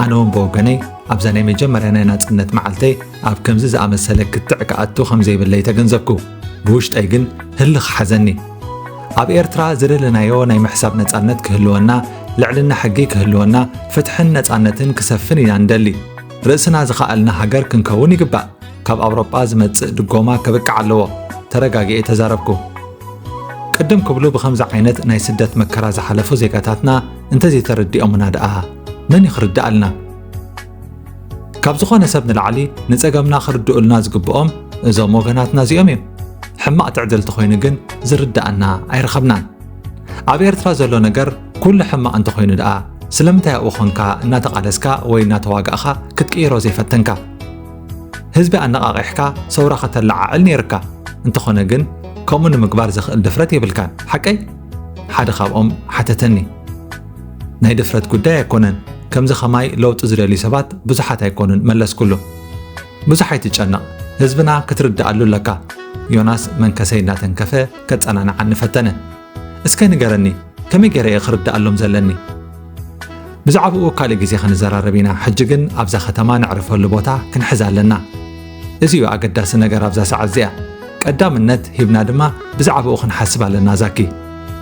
ኣነ እውን ብወገነይ ኣብዛ ናይ መጀመርያ ናይ ናጽነት መዓልተይ ኣብ ከምዚ ዝኣመሰለ ክትዕ ክኣቱ ከም ዘይብለይ ተገንዘብኩ። ብውሽጠይ ግን ህልኽ ሓዘኒ። ኣብ ኤርትራ ዝደለናዮ ናይ ምሕሳብ ነጻነት ክህልወና፣ ልዕልና ሕጊ ክህልወና፣ ፍትሕን ነጻነትን ክሰፍን ኢና ንደሊ። ርእስና ዝኸኣልና ሃገር ክንከውን ይግባእ። ካብ ኣውሮጳ ዝመጽእ ድጎማ ከብቅዕ ኣለዎ። ተረጋጊኤ ተዛረብኩ። ቅድም ክብሉ ብኸምዚ ዓይነት ናይ ስደት መከራ ዝሓለፉ ዜጋታትና እንተዘይተረዲኦምና ደኣ መን እዩ ክርድኣልና? ካብ ዝኾነ ሰብ ንላዕሊ ንጸገምና ክርድኡልና ዝግብኦም እዞም ወገናትና እዚኦም እዮም። ሕማቕ ትዕድልቲ ኮይኑ ግን ዝርድኣና ኣይረኸብናን። ኣብ ኤርትራ ዘሎ ነገር ኩሉ ሕማቕ እንተኾይኑ ደኣ ስለምንታይ ኣብኡ ኾንካ እናተቓለስካ ወይ እናተዋጋእኻ ክትቅይሮ ዘይፈተንካ? ህዝቢ ኣነቓቒሕካ ሰውራ ከተለዓዕል ነይርካ። እንተኾነ ግን ከምኡ ንምግባር ዘኽእል ድፍረት የብልካን። ሓቀይ? ሓደ ካብኦም ሓተተኒ። ናይ ድፍረት ጉዳይ ኣይኮነን። ከምዚ ኸማይ ለውጢ ዝደልዩ ሰባት ብዙሓት ኣይኮኑን መለስኩሉ። ብዙሕ ኣይትጨነቕ፣ ህዝብና ክትርድኣሉ ኣለካ። ዮናስ መንከሰይ እናተንከፈ ከጸናንዓኒ ፈተነ። እስከ ንገረኒ፣ ከመይ ገይረ እየ ክርድኣሎም ዘለኒ? ብዛዕባኡ ካልእ ግዜ ክንዘራረብ ኢና። ሕጂ ግን ኣብዛ ከተማ ነዕርፈሉ ቦታ ክንሕዝ ኣለና። እዚ እዩ ኣገዳሲ ነገር ኣብዛ ሰዓት እዚኣ። ቀዳምነት ሂብና ድማ ብዛዕባኡ ክንሓስብ ኣለና ዛኪ።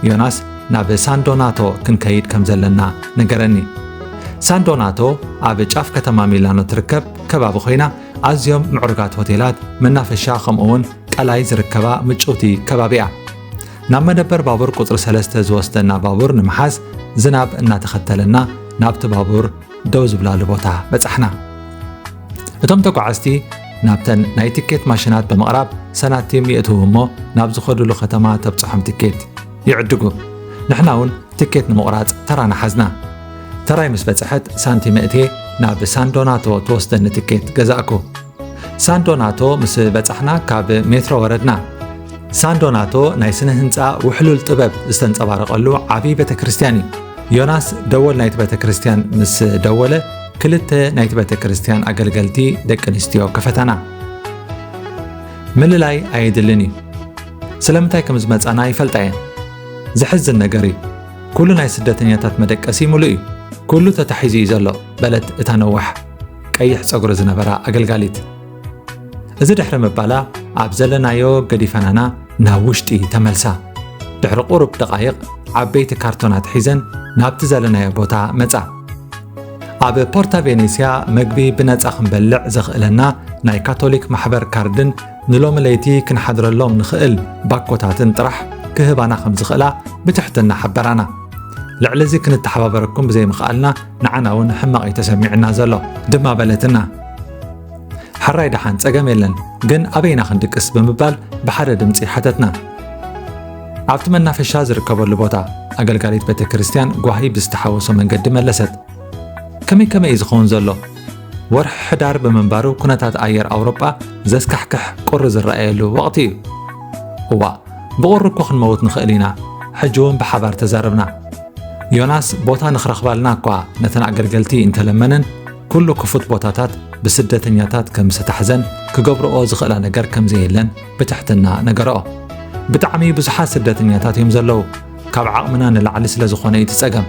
ዮናስ ናብ ሳንዶናቶ ክንከይድ ከም ዘለና ነገረኒ። ሳንዶናቶ ኣብ ጫፍ ከተማ ሚላኖ ትርከብ ከባቢ ኮይና፣ ኣዝዮም ምዕሩጋት ሆቴላት፣ መናፈሻ፣ ከምኡውን ቀላይ ዝርከባ ምጭውቲ ከባቢ እያ። ናብ መደበር ባቡር ቁጽሪ ሰለስተ ዝወስደና ባቡር ንምሓዝ ዝናብ እናተኸተለና ናብቲ ባቡር ደው ዝብላሉ ቦታ በጻሕና። እቶም ተጓዓዝቲ ናብተን ናይ ቲኬት ማሽናት ብምቕራብ ሳንቲም የእትዉ እሞ ናብ ዝኸዱሉ ከተማ ተብጽሖም ቲኬት ይዕድጉ። ንሕና እውን ቲኬት ንምቑራጽ ተራና ሓዝና። ተራይ ምስ በጽሐት ሳንቲም እእትየ ናብ ሳንዶናቶ ትወስደኒ ቲኬት ገዛእኩ። ሳንዶናቶ ምስ በጻሕና ካብ ሜትሮ ወረድና። ሳንዶናቶ ናይ ስነ ህንጻ ውሕሉል ጥበብ ዝተንጸባረቐሉ ዓቢ ቤተ ክርስቲያን እዩ። ዮናስ ደወል ናይቲ ቤተ ክርስቲያን ምስ ደወለ ክልተ ናይቲ ቤተ ክርስቲያን ኣገልገልቲ ደቂ ኣንስትዮ ከፈታና። ምልላይ ኣየድልን እዩ። ስለምንታይ ከም ዝመጻና ይፈልጣ እየን። ዘሕዝን ነገር እዩ። ኩሉ ናይ ስደተኛታት መደቀሲ ምሉእ እዩ። ኩሉ ተታሒዙ እዩ ዘሎ፣ በለት እታ ነዋሕ ቀይሕ ጸጉሪ ዝነበራ ኣገልጋሊት። እዚ ድሕሪ ምባላ ኣብ ዘለናዮ ገዲፈናና ናብ ውሽጢ ተመልሳ። ድሕሪ ቁሩብ ደቓይቕ ዓበይቲ ካርቶናት ሒዘን ናብቲ ዘለናዮ ቦታ መጻ። ኣብ ፖርታ ቬኔስያ መግቢ ብነጻ ክንበልዕ ዘኽእለና ናይ ካቶሊክ ማሕበር ካርድን ንሎሚ ለይቲ ክንሓድረሎም ንኽእል ባኮታትን ጥራሕ ክህባና ከም ዝኽእላ ብትሕትና ሓበራና። ልዕሊ እዚ ክንተሓባበረኩም ብዘይምኽኣልና ንዓና እውን ሕማቕ እዩ ተሰሚዑና ዘሎ ድማ በለትና። ሕራይ ደሓን ጸገም የለን፣ ግን ኣበይና ክንድቅስ ብምባል ብሓደ ድምጺ ሓተትና። ኣብቲ መናፈሻ ዝርከበሉ ቦታ ኣገልጋሊት ቤተ ክርስቲያን ጓሂ ብዝተሓወሶ መንገዲ መለሰት። ከመይ ከመይ እዩ ዝኸውን ዘሎ? ወርሒ ሕዳር ብምንባሩ ኩነታት ኣየር ኣውሮጳ ዘስካሕክሕ ቁሪ ዝረኣየሉ ወቕቲ እዩ። እዋእ፣ ብቑሪ እኮ ክንመውት ንኽእል ኢና። ሕጂ እውን ብሓባር ተዛረብና። ዮናስ ቦታ ንኽረኽባልና እኳ ነተን ኣገልገልቲ እንተለመነን፣ ኩሉ ክፉት ቦታታት ብስደተኛታት ከም ዝተታሕዘን ክገብርኦ ዝኽእላ ነገር ከም ዘየለን ብትሕትና ነገርኦ። ብጣዕሚ ብዙሓት ስደተኛታት እዮም ዘለዉ። ካብ ዓቕምና ንላዕሊ ስለ ዝኾነ እዩ እቲ ጸገም።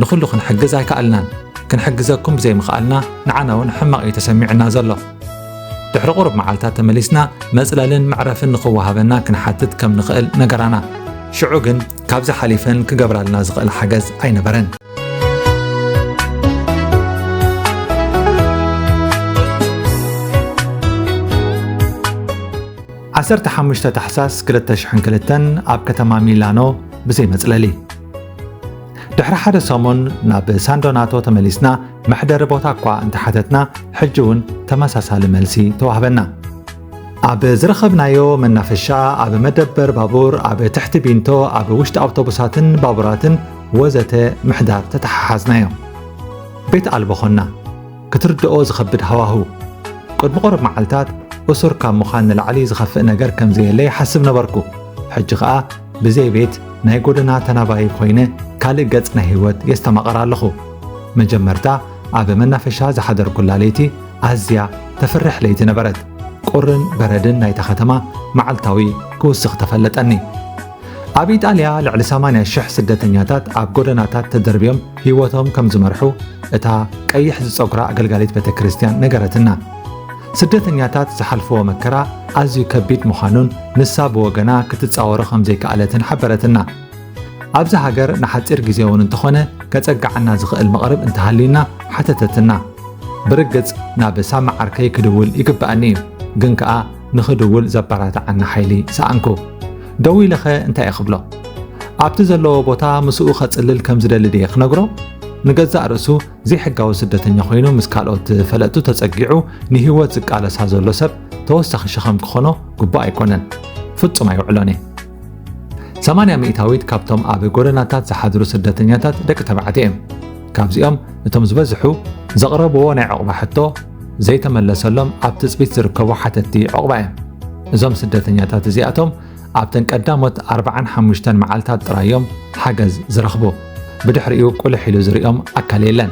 ንኹሉ ክንሕግዝ ኣይከኣልናን። ክንሕግዘኩም ብዘይምኽኣልና ንዓና እውን ሕማቕ እዩ ተሰሚዑና ዘሎ። ድሕሪ ቁሩብ መዓልታት ተመሊስና መጽለልን መዕረፍን ንኽወሃበና ክንሓትት ከም ንኽእል ነገራና። ሽዑ ግን ካብዚ ሓሊፈን ክገብራልና ዝኽእል ሓገዝ ኣይነበረን። ዓሰርተ ሓሙሽተ ታሕሳስ ክልተ ሽሕን ክልተን ኣብ ከተማ ሚላኖ ብዘይ መጽለሊ። ድሕሪ ሓደ ሰሙን ናብ ሳንዶናቶ ተመሊስና መሕደሪ ቦታ እኳ እንተሓተትና፣ ሕጂ እውን ተመሳሳሊ መልሲ ተዋህበና። ኣብ ዝረኸብናዮ መናፈሻ፣ ኣብ መደበር ባቡር፣ ኣብ ትሕቲ ቢንቶ፣ ኣብ ውሽጢ ኣውቶቡሳትን ባቡራትን ወዘተ ምሕዳር ተተሓሓዝናዮ። ቤት ኣልቦ ኾንና። ክትርድኦ ዝኸብድ ሃዋህው። ቅድሚ ቁሩብ መዓልታት እሱር ካብ ምዃን ንላዕሊ ዝኸፍእ ነገር ከም ዘየለ ይሓስብ ነበርኩ። ሕጂ ኸኣ ብዘይ ቤት ናይ ጎደና ተናባዪ ኮይነ ካልእ ገጽ ናይ ህይወት የስተማቕር ኣለኹ። መጀመርታ ኣብ መናፈሻ ዝሓደርኩላ ለይቲ ኣዝያ ተፍርሕ ለይቲ ነበረት። ቁርን በረድን ናይታ ከተማ መዓልታዊ ክውስኽ ተፈለጠኒ። ኣብ ኢጣልያ ልዕሊ ሰማንያ ሽሕ ስደተኛታት ኣብ ጎደናታት ተደርብዮም ህይወቶም ከም ዝመርሑ እታ ቀይሕ ዝጸጉራ ኣገልጋሊት ቤተ ክርስቲያን ነገረትና። ስደተኛታት ዝሓልፍዎ መከራ ኣዝዩ ከቢድ ምዃኑን ንሳ ብወገና ክትጻወሮ ከም ዘይከኣለትን ሓበረትና። ኣብዚ ሃገር ንሓጺር ግዜ እውን እንተኾነ ከጸግዓና ዝኽእል መቕርብ እንተሃልዩና ሓተተትና። ብርግጽ ናብ ሳሚ ዓርከይ ክድውል ይግብኣኒ እዩ፣ ግን ከኣ ንኽድውል ዘበራትዓኒ ሓይሊ ሰኣንኩ። ደዊለኸ እንታይ እየ ክብሎ? ኣብቲ ዘለዎ ቦታ ምስኡ ኸጽልል ከም ዝደሊ ድየ ክነግሮ? ንገዛእ ርእሱ ዘይሕጋዊ ስደተኛ ኮይኑ ምስ ካልኦት ፈለጥቱ ተጸጊዑ ንህይወት ዝቃለሳ ዘሎ ሰብ ተወሳኺ ሸኸም ክኾኖ ግቡእ ኣይኮነን። ፍጹም ኣይውዕሎን እየ። ሰማንያ ሚእታዊት ካብቶም ኣብ ጎደናታት ዝሓድሩ ስደተኛታት ደቂ ተባዕትዮ እዮም። ካብዚኦም እቶም ዝበዝሑ ዘቕረብዎ ናይ ዕቑባ ሕቶ ዘይተመለሰሎም ኣብ ትጽቢት ዝርከቡ ሓተትቲ ዕቑባ እዮም። እዞም ስደተኛታት እዚኣቶም ኣብተን ቀዳሞት ኣርብዓን ሓሙሽተን መዓልታት ጥራይ እዮም ሓገዝ ዝረኽቡ። ብድሕሪኡ ቁልሕ ኢሉ ዝሪኦም ኣካል የለን።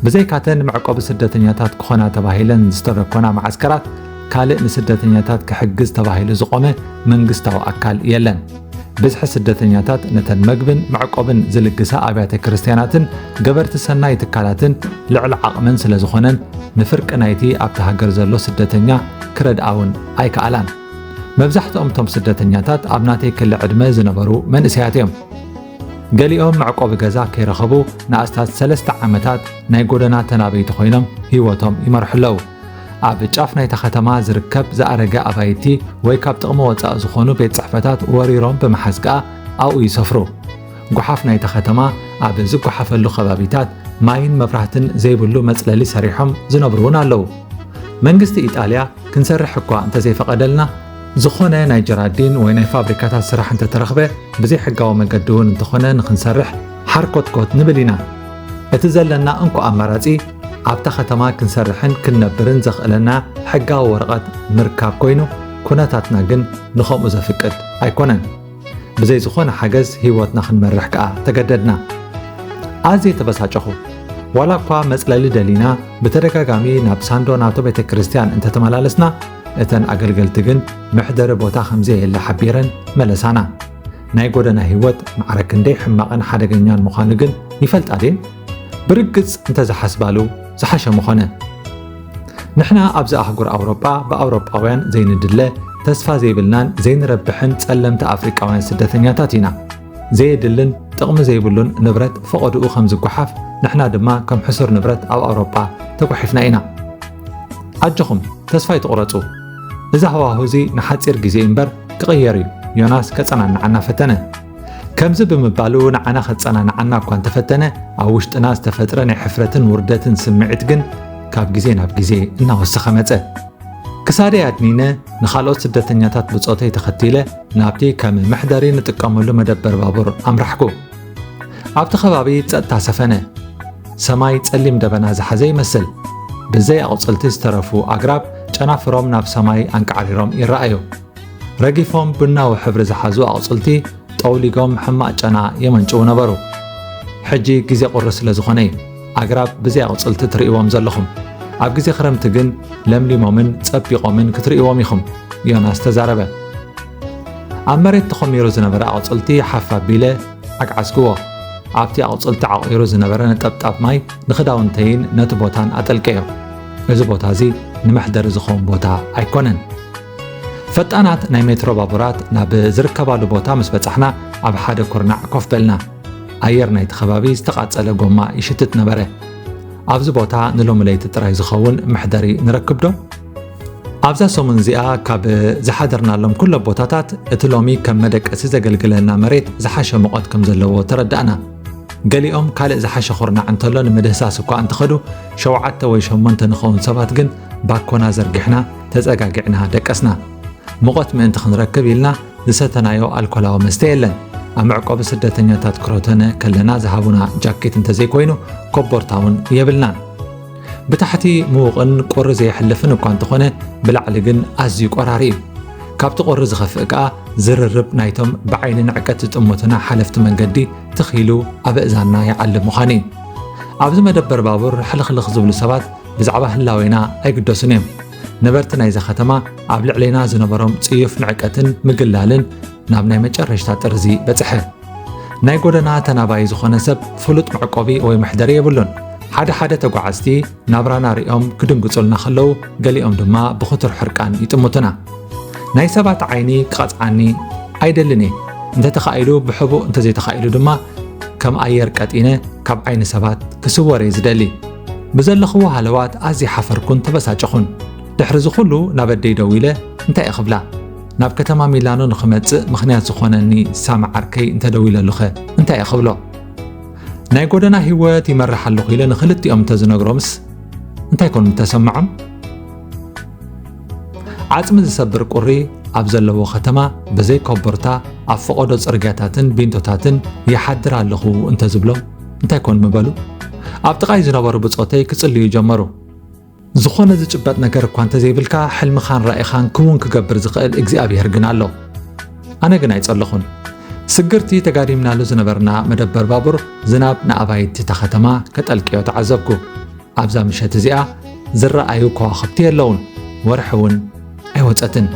ብዘይካተን መዕቆቢ ስደተኛታት ክኾና ተባሂለን ዝተደኮና መዓስከራት፣ ካልእ ንስደተኛታት ክሕግዝ ተባሂሉ ዝቖመ መንግስታዊ ኣካል የለን። ብዝሒ ስደተኛታት ነተን መግብን መዕቆብን ዝልግሳ ኣብያተ ክርስትያናትን ገበርቲ ሰናይ ትካላትን ልዕሊ ዓቕመን ስለ ዝኾነን፣ ንፍርቂ ናይቲ ኣብታ ሃገር ዘሎ ስደተኛ ክረድኣውን ኣይከኣላን። መብዛሕትኦም እቶም ስደተኛታት ኣብ ናተይ ክሊ ዕድመ ዝነበሩ መንእሰያት እዮም። ገሊኦም መዕቆቢ ገዛ ከይረኸቡ ንኣስታት ሰለስተ ዓመታት ናይ ጎደና ተናበይቲ ኮይኖም ህይወቶም ይመርሑ ኣለዉ። ኣብ ጫፍ ናይታ ከተማ ዝርከብ ዝኣረገ ኣባይቲ ወይ ካብ ጥቕሚ ወጻኢ ዝኾኑ ቤት ጽሕፈታት ወሪሮም ብምሓዝ ከኣ ኣብኡ ይሰፍሩ። ጓሓፍ ናይታ ከተማ ኣብ ዝጓሓፈሉ ከባቢታት ማይን መብራህትን ዘይብሉ መጽለሊ ሰሪሖም ዝነብሩ እውን ኣለዉ። መንግስቲ ኢጣልያ ክንሰርሕ እኳ እንተዘይፈቐደልና፣ ዝኾነ ናይ ጀራዲን ወይ ናይ ፋብሪካታት ስራሕ እንተተረኽበ፣ ብዘይሕጋዊ መገዲ እውን እንተኾነ ንኽንሰርሕ ሓርኮትኮት ንብል ኢና። እቲ ዘለና እንኮ ኣማራጺ ኣብታ ከተማ ክንሰርሕን ክንነብርን ዘኽእለና ሕጋዊ ወረቐት ምርካብ ኮይኑ፣ ኩነታትና ግን ንኸምኡ ዘፍቅድ ኣይኮነን። ብዘይ ዝኾነ ሓገዝ ህይወትና ክንመርሕ ከኣ ተገደድና። ኣዝየ ተበሳጨኹ። ዋላ እኳ መጽለሊ ደሊና ብተደጋጋሚ ናብ ሳንዶ ናቶ ቤተ ክርስቲያን እንተተመላለስና፣ እተን ኣገልገልቲ ግን መሕደሪ ቦታ ከም ዘየለ ሓቢረን መለሳና። ናይ ጎደና ህይወት ማዕረ ክንደይ ሕማቕን ሓደገኛን ምዃኑ ግን ይፈልጣ ድየን? ብርግጽ እንተዝሓስባሉ ዝሓሸ ምኾነ። ንሕና ኣብዚ ኣህጉር ኣውሮጳ ብኣውሮጳውያን ዘይንድለ፣ ተስፋ ዘይብልናን ዘይንረብሕን ጸለምቲ ኣፍሪቃውያን ስደተኛታት ኢና። ዘየድልን ጥቕሚ ዘይብሉን ንብረት ፈቐድኡ ከም ዝጓሓፍ፣ ንሕና ድማ ከም ሕሱር ንብረት ኣብ ኣውሮጳ ተጓሒፍና ኢና። ኣጆኹም፣ ተስፋ ኣይትቑረጹ። እዚ ሃዋሁ እዚ ንሓጺር ግዜ እምበር ክቕየር እዩ። ዮናስ ከጸናንዓና ፈተነ። ከምዚ ብምባሉ ንዓና ከጸናንዓና እኳ እንተፈተነ፣ ኣብ ውሽጥና ዝተፈጥረ ናይ ሕፍረትን ውርደትን ስምዒት ግን ካብ ግዜ ናብ ግዜ እናወሰኸ መጸ። ክሳደይ ኣድኒነ ንኻልኦት ስደተኛታት ብጾተይ ተኸቲለ ናብቲ ከም መሕደሪ ንጥቀመሉ መደበር ባቡር ኣምራሕኩ። ኣብቲ ከባቢ ጸጥታ ሰፈነ። ሰማይ ጸሊም ደበና ዝሓዘ ይመስል። ብዘይ ኣቑጽልቲ ዝተረፉ ኣግራብ ጨናፍሮም ናብ ሰማይ ኣንቃዕሪሮም ይረኣዩ። ረጊፎም ቡናዊ ሕብሪ ዝሓዙ ኣቑጽልቲ ጠውሊጎም ሕማቕ ጨና የመንጭዉ ነበሩ። ሕጂ ግዜ ቁሪ ስለ ዝኾነ እዩ። ኣግራብ ብዘይ ኣቑጽልቲ ትርእይዎም ዘለኹም። ኣብ ግዜ ክረምቲ ግን ለምሊሞምን ጸቢቖምን ክትርእይዎም ኢኹም፣ ዮናስ ተዛረበ። ኣብ መሬት ተኾሚሩ ዝነበረ ኣቑጽልቲ ሓፍ ኣቢለ ኣግዓዝክዎ። ኣብቲ ኣቑጽልቲ ዓቑሩ ዝነበረ ነጠብጣብ ማይ ንኽዳውንተይን ነቲ ቦታን ኣጠልቀዮ። እዚ ቦታ እዚ ንመሕደሪ ዝኸውን ቦታ ኣይኮነን። ፈጣናት ናይ ሜትሮ ባቡራት ናብ ዝርከባሉ ቦታ ምስ በጻሕና፣ ኣብ ሓደ ኩርናዕ ኮፍ በልና። ኣየር ናይቲ ከባቢ ዝተቓጸለ ጎማ ይሽትት ነበረ። ኣብዚ ቦታ ንሎሚ ለይቲ ጥራይ ዝኸውን መሕደሪ ንረክብ ዶ? ኣብዛ ሰሙን እዚኣ ካብ ዝሓደርናሎም ኩሎም ቦታታት፣ እቲ ሎሚ ከም መደቀሲ ዘገልግለና መሬት ዝሓሸ ሙቐት ከም ዘለዎ ተረዳእና። ገሊኦም ካልእ ዝሓሸ ኩርናዕ እንተሎ ንምድህሳስ እኳ እንተኸዱ፣ ሸውዓተ ወይ ሸሞንተ ንኸውን ሰባት ግን ባኮና ዘርጊሕና ተጸጋጊዕና ደቀስና። ሙቐት ምእንቲ ክንረክብ ኢልና ዝሰተናዮ ኣልኮላዊ መስተ የለን። ኣብ መዕቆቢ ስደተኛታት ክሮተነ ከለና ዝሃቡና ጃኬት እንተዘይኮይኑ፣ ኮቦርታ እውን የብልናን። ብታሕቲ ምዉቕን ቁሪ ዘየሕልፍን እኳ እንተኾነ፣ ብላዕሊ ግን ኣዝዩ ቆራሪ እዩ። ካብቲ ቁሪ ዝኸፍእ ከኣ ዝርርብ ናይቶም ብዓይኒ ንዕቀት ዝጥምቱና ሓለፍቲ መንገዲ ትኽ ኢሉ ኣብ ኣእዛንና ይዓልብ ምዃኑ እዩ። ኣብዚ መደበር ባቡር ሕልኽልኽ ዝብሉ ሰባት ብዛዕባ ህላዌና ኣይግደሱን እዮም። ነበርቲ ናይዛ ከተማ ኣብ ልዕሌና ዝነበሮም ጽዩፍ ንዕቀትን ምግላልን ናብ ናይ መጨረሽታ ጥርዚ በጽሐ። ናይ ጎደና ተናባዪ ዝኾነ ሰብ ፍሉጥ መዕቆቢ ወይ መሕደሪ የብሉን። ሓደ ሓደ ተጓዓዝቲ ናብራና ሪኦም ክድንግጹልና ከለዉ፣ ገሊኦም ድማ ብኽቱር ሕርቃን ይጥምቱና። ናይ ሰባት ዓይኒ ክቐጽዓኒ ኣይደልን እየ። እንተተኻኢሉ ብሕቡእ፣ እንተዘይተኻኢሉ ድማ ከም ኣየር ቀጢነ ካብ ዓይኒ ሰባት ክስወር እየ ዝደሊ። ብዘለኽዎ ሃለዋት ኣዝየ ሓፈርኩን ተበሳጨኹን። ድሕሪ እዚ ኩሉ ናብ ኣደይ ደዊለ እንታይ እየ ክብላ? ናብ ከተማ ሚላኖ ንኽመጽእ ምኽንያት ዝኾነኒ ሳሚ ዓርከይ እንተደዊለሉኸ እንታይ እየ ክብሎ? ናይ ጎደና ህይወት ይመርሕ ኣለኹ ኢለ ንኽልቲኦም እንተዝነግሮምስ እንታይ ኮን ምተሰምዖም? ዓጽሚ ዝሰብር ቁሪ ኣብ ዘለዎ ከተማ ብዘይ ኮቦርታ ኣብ ፈቐዶ ጽርግያታትን ቢንቶታትን ይሓድር ኣለኹ እንተዝብሎም እንታይ ኮን ምበሉ? ኣብ ጥቓይ ዝነበሩ ብጾተይ ክጽልዩ ጀመሩ። ዝኾነ ዝጭበጥ ነገር እኳ እንተዘይብልካ፣ ሕልምኻን ራኢኻን ክውን ክገብር ዝኽእል እግዚኣብሄር ግን ኣሎ። ኣነ ግን ኣይጸለኹን። ስግርቲ ተጋዲምናሉ ዝነበርና መደበር ባቡር ዝናብ ንኣባይቲ እታ ከተማ ከጠልቅዮ ተዓዘብኩ። ኣብዛ ምሸት እዚኣ ዝረኣዩ ከዋኽብቲ የለውን፣ ወርሒ እውን ኣይወጸትን።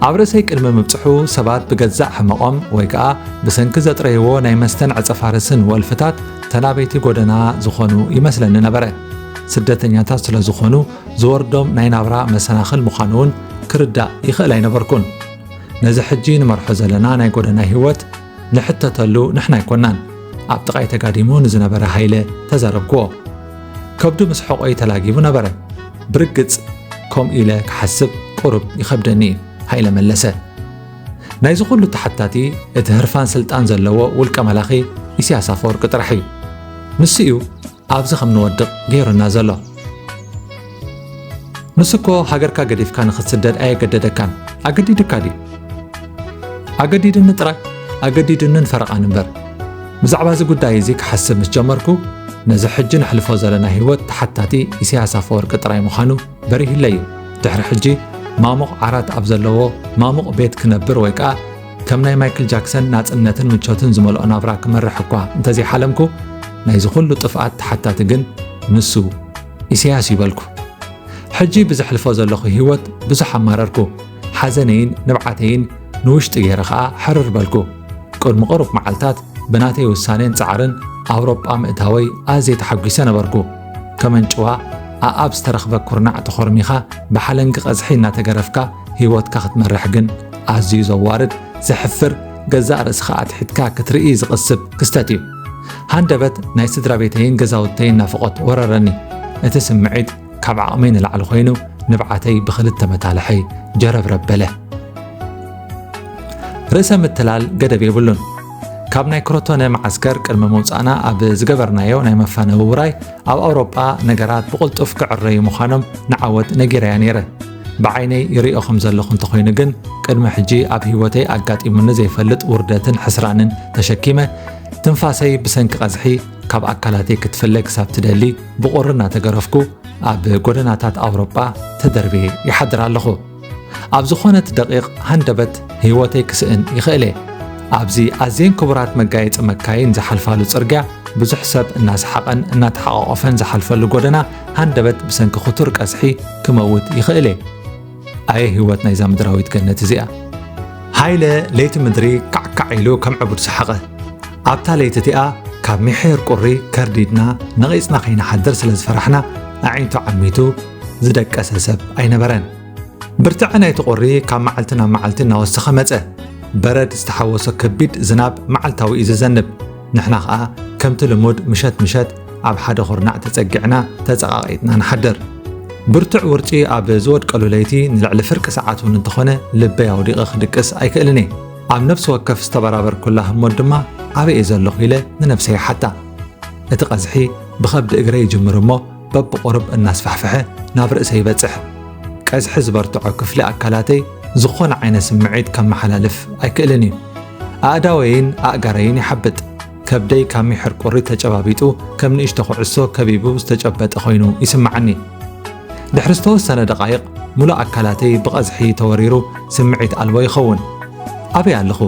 ኣብ ርእሰይ ቅድሚ ምብጽሑ ሰባት ብገዛእ ሕመቖም ወይ ከኣ ብሰንኪ ዘጥረይዎ ናይ መስተን ዕጸፋርስን ወልፍታት ተናበይቲ ጎደና ዝኾኑ ይመስለኒ ነበረ። ስደተኛታት ስለ ዝኾኑ ዝወርዶም ናይ ናብራ መሰናኽል ምዃኑ እውን ክርዳእ ይኽእል ኣይነበርኩን። ነዚ ሕጂ ንመርሖ ዘለና ናይ ጎደና ህይወት ንሕተተሉ ንሕና ኣይኮናን። ኣብ ጥቓይ ተጋዲሙ ንዝነበረ ሃይለ ተዛረብክዎ። ከብዱ ምስ ሕቖይ ተላጊቡ ነበረ። ብርግጽ ከምኡ ኢለ ክሓስብ ቁሩብ ይኸብደኒ እዩ፣ ሃይለ መለሰ። ናይዚ ኩሉ ተሓታቲ እቲ ህርፋን ስልጣን ዘለዎ ውልቀ መላኺ ኢሳያስ ኣፈወርቂ ጥራሕ እዩ። ንሱ እዩ ኣብዚ ከም ንወድቕ ገይሩና ዘሎ። ንሱ እኮ ሃገርካ ገዲፍካ ንኽትስደድ ኣየገደደካን። ኣገዲዱካ ድዩ? ኣገዲድኒ ጥራይ፣ ኣገዲድንን ፈረቓን እምበር። ብዛዕባ እዚ ጉዳይ እዚ ክሓስብ ምስ ጀመርኩ፣ ነዚ ሕጂ ነሕልፎ ዘለና ህይወት ተሓታቲ ኢሳያስ ኣፈወርቂ ጥራይ ምዃኑ በሪህለይ እዩ። ድሕሪ ሕጂ ማሙቕ ዓራት ኣብ ዘለዎ ማሙቕ ቤት ክነብር ወይ ከኣ ከም ናይ ማይክል ጃክሰን ናጽነትን ምቾትን ዝመልኦ ናብራ ክመርሕ እኳ እንተዘይሓለምኩ፣ ናይዚ ኩሉ ጥፍኣት ተሓታቲ ግን ንሱ ኢሳያስ እዩ በልኩ። ሕጂ ብዘሕልፎ ዘለኹ ህይወት ብዙሕ ኣማረርኩ። ሓዘነይን ንብዓተይን ንውሽጢ ገይረ ኸኣ ሕርር በልኩ። ቅድሚ ቁሩብ መዓልታት ብናተይ ውሳኔን ጻዕርን ኣውሮጳ ምእታወይ ኣዝየ ተሓጒሰ ነበርኩ። ከመንጭዋ ኣኣብ ዝተረኽበ ኩርናዕ ተኾርሚኻ ብሓለንጊ ቀዝሒ እናተገረፍካ ህይወትካ ክትመርሕ ግን ኣዝዩ ዘዋርድ፣ ዘሕፍር፣ ገዛእ ርእስኻ ኣትሒትካ ክትርኢ ዝቕስብ ክስተት እዩ። ሃንደበት ናይ ስድራ ቤተይን ገዛውተይን ናፍቖት ወረረኒ። እቲ ስምዒት ካብ ዓቕመይ ንላዕሊ ኮይኑ ንብዓተይ ብኽልተ መታልሐይ ጀረብረብ በለ። ርእሰ ምትላል ገደብ የብሉን። ካብ ናይ ክሮቶነ መዓስከር ቅድሚ ምውጻእና ኣብ ዝገበርናዮ ናይ መፋነዊ ውራይ ኣብ ኣውሮጳ ነገራት ብቕልጡፍ ክዕረዩ ምዃኖም ንዓወት ነጊረያ ነይረ። ብዓይነይ ይሪኦ ከም ዘለኹ እንተኾይኑ ግን ቅድሚ ሕጂ ኣብ ህይወተይ ኣጋጢሙኒ ዘይፈልጥ ውርደትን ሕስራንን ተሸኪመ ትንፋሰይ ብሰንኪ ቀዝሒ ካብ ኣካላተይ ክትፍለ ክሳብ ትደሊ ብቑሪ እናተገረፍኩ ኣብ ጎደናታት ኣውሮጳ ተደርብየ ይሓድር ኣለኹ። ኣብ ዝኾነት ደቂቕ ሃንደበት ህይወተይ ክስእን ይኽእል እየ። ኣብዚ ኣዝየን ክቡራት መጋየጺ መካይን ዝሓልፋሉ ጽርግያ ብዙሕ ሰብ እናሰሓቐን እናተሓቋቖፈን ዝሓልፈሉ ጎደና ሃንደበት ብሰንኪ ክቱር ቀዝሒ ክመውት ይኽእል እየ። ኣየ ህይወት ናይዛ ምድራዊት ገነት እዚኣ። ሃይለ ለይቲ ምድሪ ካዕካዕ ኢሉ ከም ዕቡድ ሰሓቐ። ኣብታ ለይቲ እቲኣ ካብ ሚሒር ቁሪ ከርዲድና ነቒጽና ከይንሓድር ስለ ዝፈራሕና ኣዒንቱ ዓሚቱ ዝደቀሰ ሰብ ኣይነበረን። ብርትዐ ናይቲ ቁሪ ካብ መዓልቲ ናብ መዓልቲ እናወሰኸ መጸ። በረድ ዝተሓወሶ ከቢድ ዝናብ መዓልታዊ እዩ ዝዘንብ። ንሕና ኸኣ ከምቲ ልሙድ ምሸት ምሸት ኣብ ሓደ ኹርናዕ ተጸጊዕና ተጸቓቒጥና ንሓድር። ብርቱዕ ውርጪ ኣብ ዝወድቀሉ ለይቲ ንልዕሊ ፍርቂ ሰዓት እውን እንተኾነ ልበይ ኣውዲቐ ክድቅስ ኣይክእልን እየ። ኣብ ነፍሲ ወከፍ ዝተበራበርኩላ ህሞት ድማ ኣበይ እየ ዘለኹ ኢለ ንነብሰይ ይሓታ። እቲ ቀዝሒ ብኸብዲ እግረይ ይጅምር እሞ በብቑሩብ እናስፋሕፍሐ ናብ ርእሰይ ይበጽሕ። ቀዝሒ ዝበርትዖ ክፍሊ ኣካላተይ ዝኾነ ዓይነት ስምዒት ከመሓላልፍ ኣይክእልን እዩ። ኣእዳወይን ኣእጋረይን ይሓብጥ። ከብደይ ካብ ሚሕር ቁሪ ተጨባቢጡ ከም ንእሽቶ ኩዕሶ ከቢቡ ዝተጨበጠ ኮይኑ ይስምዓኒ። ድሕሪ ዝተወሰነ ደቓይቕ ምሉእ ኣካላተይ ብቐዝሒ ተወሪሩ ስምዒት ኣልቦ ይኸውን። ኣበይ ኣለኹ?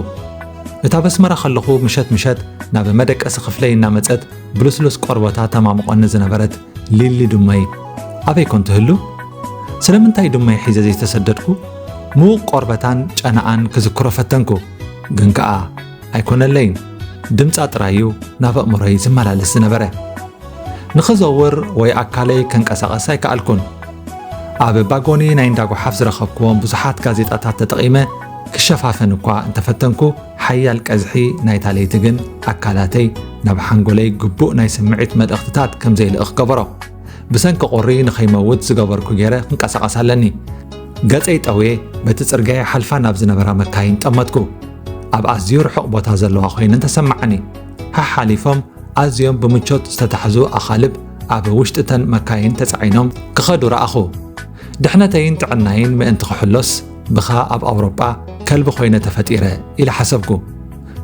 እታ በስመራ ከለኹ ምሸት ምሸት ናብ መደቀሲ ክፍለይ እናመጸት ብልስሉስ ቆርበታ ተማምቖኒ ዝነበረት ሊሊ ድመይ ኣበይ ኮን ትህሉ? ስለምንታይ ድመይ ሒዘ ዘይተሰደድኩ? ምዉቕ ቆርበታን ጨናኣን ክዝክሮ ፈተንኩ። ግን ከኣ ኣይኮነለይን። ድምጻ ጥራይ እዩ ናብ ኣእምሮይ ዝመላለስ ዝነበረ። ንኽዘውር ወይ ኣካለይ ከንቀሳቐስ ኣይከኣልኩን። ኣብ ባጎኒ ናይ እንዳ ጓሓፍ ዝረኸብክዎም ብዙሓት ጋዜጣታት ተጠቒመ ክሸፋፈን እኳ እንተፈተንኩ፣ ሓያል ቀዝሒ ናይታ ለይቲ ግን ኣካላተይ ናብ ሓንጎለይ ግቡእ ናይ ስምዒት መልእኽትታት ከም ዘይልእኽ ገበሮ። ብሰንኪ ቁሪ ንኸይመውት ዝገበርኩ ገይረ ክንቀሳቐስ ኣለኒ። ገጸይ ጠውየ በቲ ጽርግያ ይሓልፋ ናብ ዝነበራ መካይን ጠመትኩ። ኣብ ኣዝዩ ርሑቕ ቦታ ዘለዋ ኮይነን ተሰማዓኒ። ሓሓሊፎም ኣዝዮም ብምቾት ዝተታሕዙ ኣኻልብ ኣብ ውሽጢ እተን መካይን ተጻዒኖም ክኸዱ ረኣኹ። ድሕነተይን ጥዕናይን ምእንቲ ክሕሎስ ብኻ ኣብ ኣውሮጳ ከልቢ ኮይነ ተፈጢረ ኢለ ሓሰብኩ።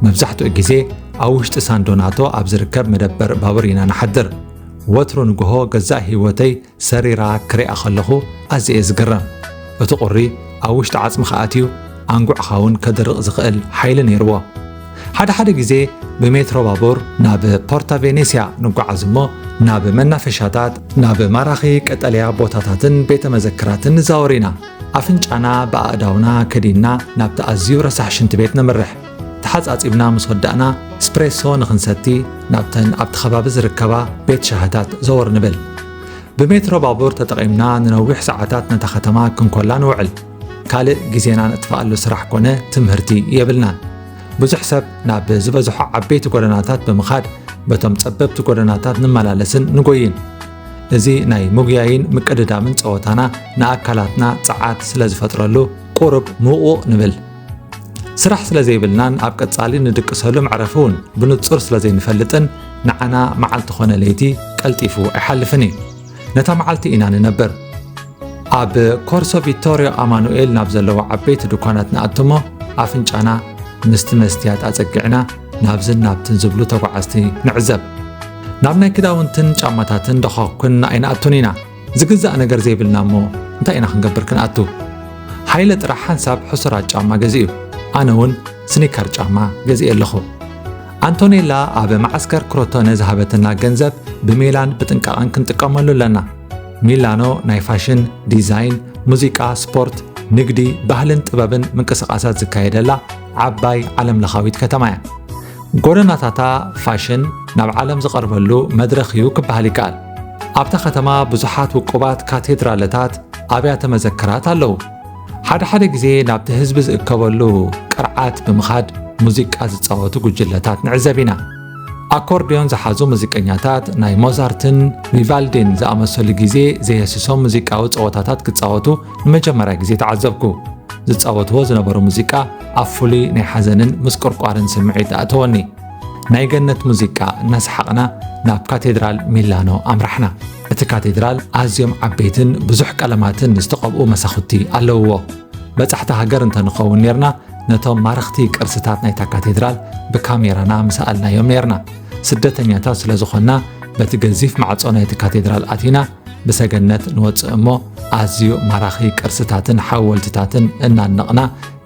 መብዛሕትኡ ግዜ ኣብ ውሽጢ ሳንዶናቶ ኣብ ዝርከብ መደበር ባቡር ኢና ንሓድር። ወትሩ ንግሆ ገዛእ ህይወተይ ሰሪራ ክሪኣ ከለኹ ኣዝየ እየ ዝግረም። እቲ ቁሪ ኣብ ውሽጢ ዓጽምኻ ኣትዩ ኣንጉዕኻ እውን ከድርቕ ዝኽእል ሓይሊ ነይርዎ። ሓደ ሓደ ግዜ ብሜትሮ ባቡር ናብ ፖርታ ቬኔስያ ንጓዓዝ እሞ፣ ናብ መናፈሻታት፣ ናብ ማራኺ ቀጠልያ ቦታታትን ቤተ መዘክራትን ንዛወር ኢና። ኣፍንጫና ብኣእዳውና ከዲንና ናብቲ ኣዝዩ ረሳሕ ሽንቲ ቤት ነምርሕ። ተሓጻጺብና ምስ ወዳእና፣ ስፕሬሶ ንኽንሰቲ ናብተን ኣብቲ ከባቢ ዝርከባ ቤት ሻህታት ዘወር ንብል። ብሜትሮ ባቡር ተጠቒምና ንነዊሕ ሰዓታት ነታ ከተማ ክንኮላ ንውዕል። ካልእ ግዜና ነጥፍኣሉ ስራሕ ኮነ ትምህርቲ የብልናን። ብዙሕ ሰብ ናብ ዝበዝሖ ዓበይቲ ጎደናታት ብምኻድ በቶም ጸበብቲ ጎደናታት ንመላለስን ንጎይን። እዚ ናይ ምጉያይን ምቅድዳምን ጸወታና ንኣካላትና ጸዓት ስለ ዝፈጥረሉ ቁሩብ ምውቕ ንብል። ስራሕ ስለ ዘይብልናን ኣብ ቀጻሊ ንድቅሰሉ መዕረፊ እውን ብንጹር ስለ ዘይንፈልጥን ንዓና መዓልቲ ኾነ ለይቲ ቀልጢፉ ኣይሓልፍን እዩ። ነታ መዓልቲ ኢና ንነብር። ኣብ ኮርሶ ቪቶርዮ ኣማኑኤል ናብ ዘለዋ ዓበይቲ ድኳናት ንኣቱ እሞ ኣፍንጫና ምስቲ መስትያት ኣጸጊዕና ናብዝን ናብትን ዝብሉ ተጓዓዝቲ ንዕዘብ። ናብ ናይ ክዳውንትን ጫማታትን ደኾኽኩን ኣይንኣቱን ኢና። ዝግዛእ ነገር ዘይብልና እሞ እንታይ ኢና ክንገብር ክንኣቱ? ሃይለ ጥራሕ ሓንሳብ ሕሱራት ጫማ ገዚኡ። ኣነ እውን ስኒከር ጫማ ገዚኤ ኣለኹ። ኣንቶኔላ ኣብ መዓስከር ክሮቶነ ዝሃበትና ገንዘብ ብሜላን ብጥንቃቐን ክንጥቀመሉ ኣለና። ሚላኖ ናይ ፋሽን፣ ዲዛይን፣ ሙዚቃ፣ ስፖርት፣ ንግዲ፣ ባህልን ጥበብን ምንቅስቓሳት ዝካየደላ ዓባይ ዓለምለኻዊት ከተማ እያ። ጎደናታታ ፋሽን ናብ ዓለም ዝቐርበሉ መድረኽ እዩ ክበሃል ይከኣል። ኣብታ ከተማ ብዙሓት ውቁባት ካቴድራልታት፣ ኣብያተ መዘክራት ኣለዉ። ሓደ ሓደ ግዜ ናብቲ ህዝቢ ዝእከበሉ ቅርዓት ብምኻድ ሙዚቃ ዝጻወቱ ጉጅለታት ንዕዘብ ኢና። ኣኮርድዮን ዝሓዙ ሙዚቀኛታት ናይ ሞዛርትን ቪቫልዲን ዝኣመሰሉ ግዜ ዘየስሶም ሙዚቃዊ ጸወታታት ክጻወቱ ንመጀመርያ ግዜ ተዓዘብኩ። ዝጻወትዎ ዝነበሩ ሙዚቃ ኣብ ፍሉይ ናይ ሓዘንን ምስቁርቋርን ስምዒት ኣእተወኒ። ናይ ገነት ሙዚቃ እናሰሓቕና ናብ ካቴድራል ሚላኖ ኣምራሕና። እቲ ካቴድራል ኣዝዮም ዓበይትን ብዙሕ ቀለማትን ዝተቐብኡ መሳኹቲ ኣለውዎ። በጻሕቲ ሃገር እንተንኸውን ኔርና፣ ነቶም ማረኽቲ ቅርስታት ናይታ ካቴድራል ብካሜራና ምሰኣልናዮም ኔርና። ስደተኛታት ስለ ዝኾንና፣ በቲ ገዚፍ ማዕጾ ናይቲ ካቴድራል ኣቲና ብሰገነት ንወጽእ እሞ፣ ኣዝዩ ማራኺ ቅርስታትን ሓወልትታትን እናነቕና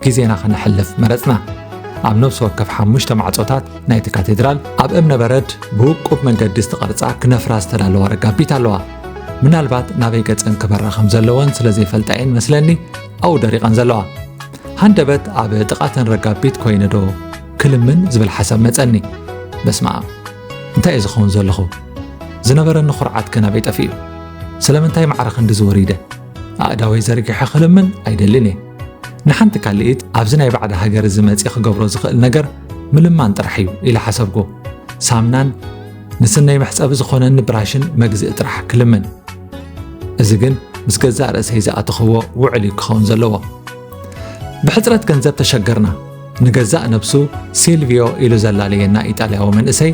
ግዜና ከነሕልፍ መረጽና። ኣብ ነፍሲ ወከፍ ሓሙሽተ ማዕጾታት ናይቲ ካቴድራል፣ ኣብ እምነ በረድ ብውቁብ መንገዲ ዝተቐርጻ ክነፍራ ዝተዳለዋ ረጋቢት ኣለዋ። ምናልባት ናበይ ገጸን ክበራ ከም ዘለወን ስለ ዘይፈልጣ እየን መስለኒ፣ ኣብኡ ደሪቐን ዘለዋ። ሃንደበት ኣብ ጥቓተን ረጋቢት ኮይነ ዶ ክልምን ዝብል ሓሳብ መጸኒ። በስመ ኣብ፣ እንታይ እየ ዝኸውን ዘለኹ? ዝነበረኒ ኹርዓት ከ ናበይ ጠፊኡ? ስለምንታይ ማዕረ ክንድዚ ወሪደ? ኣእዳወይ ዘርጊሐ ክልምን ኣይደልን እየ። ንሓንቲ ካልኢት ኣብዚ ናይ ባዕዲ ሃገር እዚ መጺ ክገብሮ ዝኽእል ነገር ምልማን ጥራሕ እዩ ኢለ ሓሰብኩ። ሳምናን ንስነይ መሕጸቢ ዝኾነኒ ብራሽን መግዝኢ ጥራሕ ክልምን። እዚ ግን ምስ ገዛእ ርእሰይ ዝኣተኽዎ ውዕል እዩ ክኸውን ዘለዎ። ብሕጽረት ገንዘብ ተሸገርና። ንገዛእ ነብሱ ሲልቪዮ ኢሉ ዘላለየና ኢጣልያዊ መንእሰይ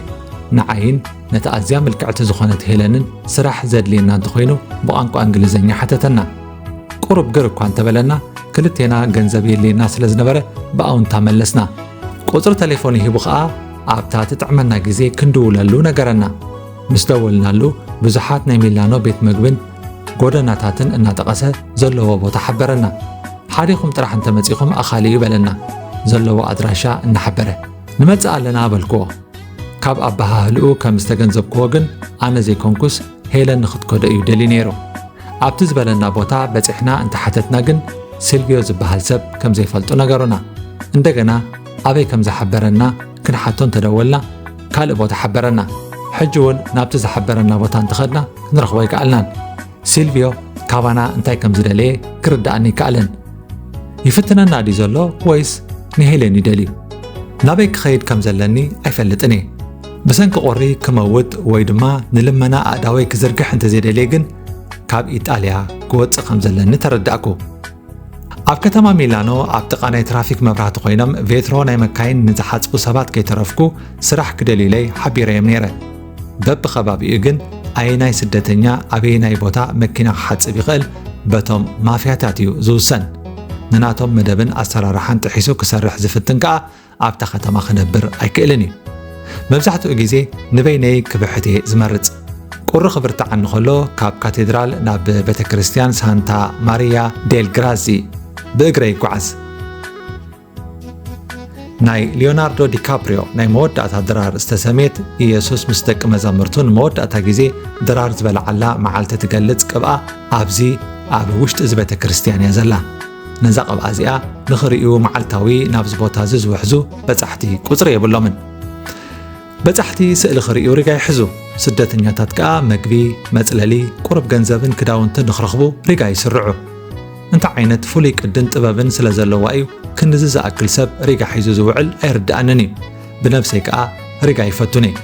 ንዓይን ነቲ ኣዝያ ምልክዕቲ ዝኾነት ሄለንን ስራሕ ዘድልየና እንተኾይኑ ብቋንቋ እንግሊዝኛ ሓተተና። ቁሩብ ግር እኳ እንተበለና፣ ክልቴና ገንዘብ የድልየና ስለ ዝነበረ ብኣውንታ መለስና። ቁጽሪ ተሌፎኑ ሂቡ ኸኣ ኣብታ ትጥዕመና ግዜ ክንድውለሉ ነገረና። ምስ ደወልናሉ ብዙሓት ናይ ሚላኖ ቤት መግብን ጎደናታትን እናጠቐሰ ዘለዎ ቦታ ሓበረና። ሓዲኹም ጥራሕ እንተመጺኹም ኣኻሊ እዩ በለና፣ ዘለዎ ኣድራሻ እናሓበረ። ንመጽእ ኣለና በልክዎ። ካብ ኣበሃህልኡ ከም ዝተገንዘብክዎ ግን ኣነ ዘይኮንኩስ ሄለን ንኽትከዶ እዩ ደልዩ ነይሩ። ኣብቲ ዝበለና ቦታ በጺሕና እንተሓተትና ግን ሲልቪዮ ዝበሃል ሰብ ከም ዘይፈልጡ ነገሩና። እንደገና ኣበይ ከም ዝሓበረና ክንሓቶ እንተደወልና ካልእ ቦታ ሓበረና። ሕጂ እውን ናብቲ ዝሓበረና ቦታ እንተኸድና ክንረኽቦ ኣይከኣልናን። ሲልቪዮ ካባና እንታይ ከም ዝደለየ ክርድኣኒ ኣይከኣለን። ይፍትነና ድዩ ዘሎ ወይስ ንሄለን እዩ ደልዩ? ናበይ ክኸይድ ከም ዘለኒ ኣይፈልጥን እየ። ብሰንኪ ቁሪ ክመውት ወይ ድማ ንልመና ኣእዳወይ ክዝርግሕ እንተዘይደልየ ግን ካብ ኢጣልያ ክወጽእ ከም ዘለኒ ተረዳእኩ። ኣብ ከተማ ሚላኖ ኣብ ጥቓ ናይ ትራፊክ መብራህቲ ኮይኖም ቬትሮ ናይ መካይን ንዝሓጽቡ ሰባት ከይተረፍኩ ስራሕ ክደልዩለይ ሓቢረዮም ነይረ። በብኸባቢኡ ግን ኣየናይ ስደተኛ ኣበየናይ ቦታ መኪና ክሓጽብ ይኽእል በቶም ማፍያታት እዩ ዝውሰን። ንናቶም መደብን ኣሰራርሓን ጥሒሱ ክሰርሕ ዝፍትን ከኣ ኣብታ ከተማ ክነብር ኣይክእልን እዩ። መብዛሕትኡ ግዜ ንበይነይ ክብሕት እየ ዝመርጽ። ቁሪ ክብርትዓኒ ከሎ ካብ ካቴድራል ናብ ቤተ ክርስቲያን ሳንታ ማሪያ ዴል ግራዚ ብእግረይ ይጓዓዝ። ናይ ሊዮናርዶ ዲካፕሪዮ ናይ መወዳእታ ድራር ዝተሰምየት፣ ኢየሱስ ምስ ደቂ መዛሙርቱ ንመወዳእታ ግዜ ድራር ዝበልዓላ መዓልቲ ትገልጽ ቅብኣ ኣብዚ ኣብ ውሽጢ እዚ ቤተ ክርስቲያን እያ ዘላ። ነዛ ቅብኣ እዚኣ ንኽርእዩ መዓልታዊ ናብዚ ቦታ እዚ ዝውሕዙ በጻሕቲ ቁጽሪ የብሎምን። በጻሕቲ ስእሊ ክርእዩ ሪጋ ይሕዙ። ስደተኛታት ከኣ መግቢ፣ መጽለሊ፣ ቁሩብ ገንዘብን ክዳውንትን ንኽረኽቡ ሪጋ ይስርዑ። እንታይ ዓይነት ፍሉይ ቅድን ጥበብን ስለ ዘለዋ እዩ ክንድዚ ዝኣክል ሰብ ሪጋ ሒዙ ዝውዕል ኣይርድኣንን እዩ። ብነብሰይ ከኣ ሪጋ ይፈቱን እየ።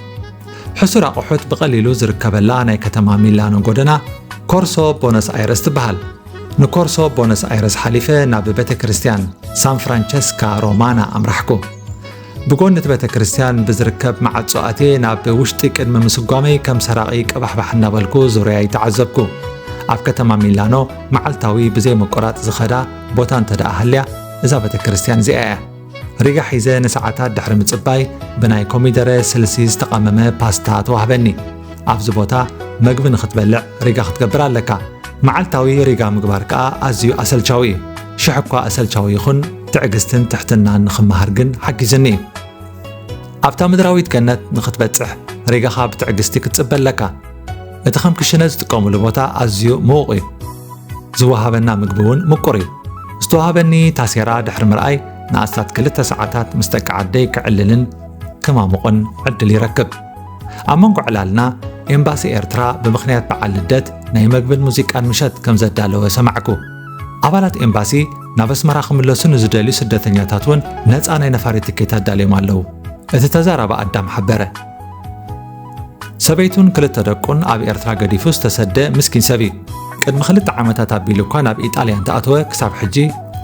ሕሱር ኣቑሑት ብቐሊሉ ዝርከበላ ናይ ከተማ ሚላኖ ጎደና ኮርሶ ቦነስ ኣይረስ ትበሃል። ንኮርሶ ቦነስ ኣይረስ ሓሊፈ ናብ ቤተ ክርስቲያን ሳን ፍራንቸስካ ሮማና ኣምራሕኩ። ብጎኒ እቲ ቤተ ክርስቲያን ብዝርከብ መዓጾ ኣትየ ናብ ውሽጢ ቅድሚ ምስጓመይ ከም ሰራቒ ቀባሕባሕ እናበልኩ ዙርያይ ተዓዘብኩ። ኣብ ከተማ ሚላኖ መዓልታዊ ብዘይ ምቁራጽ ዝኸዳ ቦታ እንተ ደኣ ሃልያ እዛ ቤተ ክርስቲያን እዚኣ እያ። ሪጋ ሒዘ ንሰዓታት ድሕሪ ምጽባይ ብናይ ኮሚደረ ስልሲ ዝተቐመመ ፓስታ ተዋህበኒ። ኣብዚ ቦታ መግቢ ንኽትበልዕ ሪጋ ክትገብር ኣለካ። መዓልታዊ ሪጋ ምግባር ከኣ ኣዝዩ ኣሰልቻዊ እዩ። ሽሕ እኳ ኣሰልቻዊ ይኹን፣ ትዕግስትን ትሕትናን ንኽመሃር ግን ሓጊዙኒ እዩ። ኣብታ ምድራዊት ገነት ንኽትበጽሕ ሪጋኻ ብትዕግስቲ ክትጽበ ኣለካ። እቲ ከም ክሽነ ዝጥቀሙሉ ቦታ ኣዝዩ ምዉቕ እዩ። ዝወሃበና ምግቢ እውን ምቁር እዩ። ዝተዋህበኒ ታሴራ ድሕሪ ምርኣይ ንኣስታት ክልተ ሰዓታት ምስ ደቂ ዓደይ ክዕልልን ክማሙቕን ዕድል ይረክብ። ኣብ መንጎ ዕላልና ኤምባሲ ኤርትራ ብምኽንያት በዓል ልደት ናይ መግብን ሙዚቃን ምሸት ከም ዘዳለወ ሰማዕኩ። ኣባላት ኤምባሲ ናብ ኣስመራ ክምለሱ ንዝደልዩ ስደተኛታት እውን ነጻ ናይ ነፋሪት ትኬት ኣዳልዮም ኣለዉ። እቲ ተዛራቢ ኣዳም ሓበረ። ሰበይቱን ክልተ ደቁን ኣብ ኤርትራ ገዲፉ ዝተሰደ ምስኪን ሰብ እዩ። ቅድሚ ክልተ ዓመታት ኣቢሉ እኳ ናብ ኢጣልያ እንተኣተወ ክሳብ ሕጂ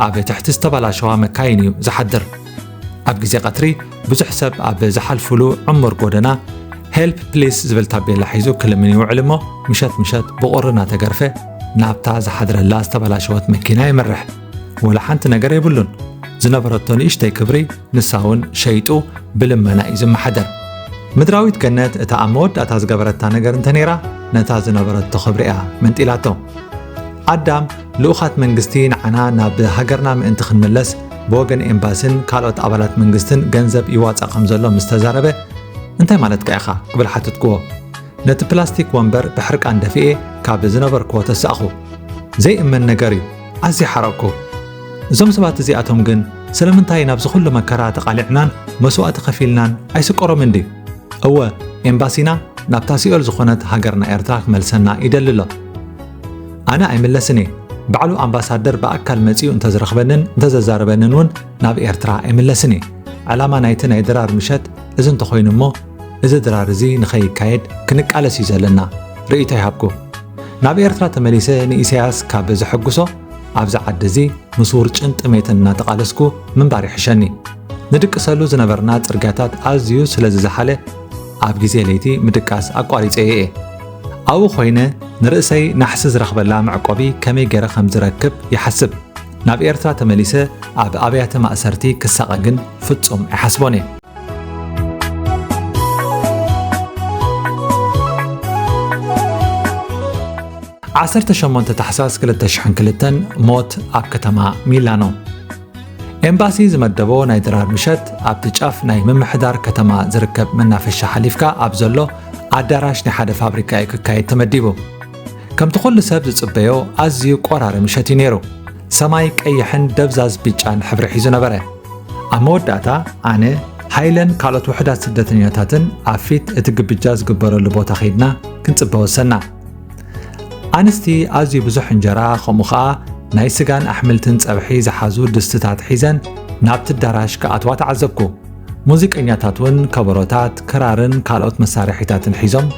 ኣብ ትሕቲ ዝተበላሸዋ መካይን እዩ ዝሓድር። ኣብ ግዜ ቀትሪ ብዙሕ ሰብ ኣብ ዝሓልፉሉ ዕሙር ጎደና ሄልፕ ፕሊስ ዝብል ታቤላ ሒዙ ክልምን ይውዕል እሞ ምሸት ምሸት ብቑሪ እናተገርፈ ናብታ ዝሓድረላ ዝተበላሸወት መኪና የምርሕ። ወላ ሓንቲ ነገር የብሉን። ዝነበረቶ ንእሽተይ ክብሪ ንሳ እውን ሸይጡ ብልመና እዩ ዝመሓደር። ምድራዊት ገነት እታ ኣብ መወዳእታ ዝገበረታ ነገር እንተ ነይራ፣ ነታ ዝነበረቶ ክብሪ እያ መንጢላቶ። ኣዳም፣ ልኡኻት መንግስቲ ንዓና ናብ ሃገርና ምእንቲ ክንምለስ ብወገን ኤምባስን ካልኦት ኣባላት መንግስትን ገንዘብ ይዋጻእ ከም ዘሎ ምስ ተዛረበ፣ "እንታይ ማለትካ ኢኻ?" ክብል ሓተትክዎ። ነቲ ፕላስቲክ ወንበር ብሕርቃን ደፊኤ ካብ ዝነበርክዎ ተሳእኹ። ዘይእመን ነገር እዩ። ኣዝየ ሓረቕኩ። እዞም ሰባት እዚኣቶም ግን ስለምንታይ ናብዚ ኩሉ መከራ ተቓሊዕናን መስዋእቲ ከፊልናን ኣይስቆሮምን ድዩ? እወ፣ ኤምባሲና ናብታ ሲኦል ዝኾነት ሃገርና ኤርትራ ክመልሰና ይደሊ ኣሎ። ኣነ ኣይምለስን እየ። ባዕሉ ኣምባሳደር ብኣካል መጺኡ እንተዝረኽበንን እንተዘዛረበንን እውን ናብ ኤርትራ ኣይምለስን እየ። ዕላማ ናይቲ ናይ ድራር ምሸት እዚ እንተኾይኑ እሞ፣ እዚ ድራር እዚ ንኸይካየድ ክንቃለስ እዩ ዘለና። ርእይቶ ይሃብኩ። ናብ ኤርትራ ተመሊሰ ንኢሳያስ ካብ ዘሐጉሶ፣ ኣብዚ ዓዲ እዚ ምስ ውርጭን ጥሜትን እናተቓለስኩ ምንባር ይሕሸኒ። ንድቅሰሉ ዝነበርና ጽርግያታት ኣዝዩ ስለ ዝዘሓለ፣ ኣብ ግዜ ለይቲ ምድቃስ ኣቋሪጸዮ እየ። ኣብኡ ኮይነ ንርእሰይ ናሕሲ ዝረኽበላ መዕቆቢ ከመይ ገይረ ከም ዝረክብ ይሓስብ። ናብ ኤርትራ ተመሊሰ ኣብ ኣብያተ ማእሰርቲ ክሳቐ ግን ፍጹም ኣይሓስቦን እየ። ዓሰርተ ሸሞንተ ታሕሳስ ክልተ ሽሕን ክልተን፣ ሞት ኣብ ከተማ ሚላኖ። ኤምባሲ ዝመደቦ ናይ ድራር ምሸት ኣብቲ ጫፍ ናይ ምምሕዳር ከተማ ዝርከብ መናፈሻ ሓሊፍካ ኣብ ዘሎ ኣዳራሽ ናይ ሓደ ፋብሪካ እዩ ክካየድ ተመዲቡ። ከምቲ ኩሉ ሰብ ዝጽበዮ ኣዝዩ ቆራሪ ምሸት እዩ ነይሩ። ሰማይ ቀይሕን ደብዛዝ ብጫን ሕብሪ ሒዙ ነበረ። ኣብ መወዳእታ ኣነ፣ ሃይለን ካልኦት ውሑዳት ስደተኛታትን ኣብ ፊት እቲ ግብጃ ዝግበረሉ ቦታ ከይድና ክንጽበ ወሰና። ኣንስቲ ኣዝዩ ብዙሕ እንጀራ፣ ከምኡ ኸኣ ናይ ስጋን ኣሕምልትን ጸብሒ ዝሓዙ ድስትታት ሒዘን ናብቲ ኣዳራሽ ክኣትዋ ተዓዘብኩ። ሙዚቀኛታት እውን ከበሮታት፣ ክራርን ካልኦት መሳርሒታትን ሒዞም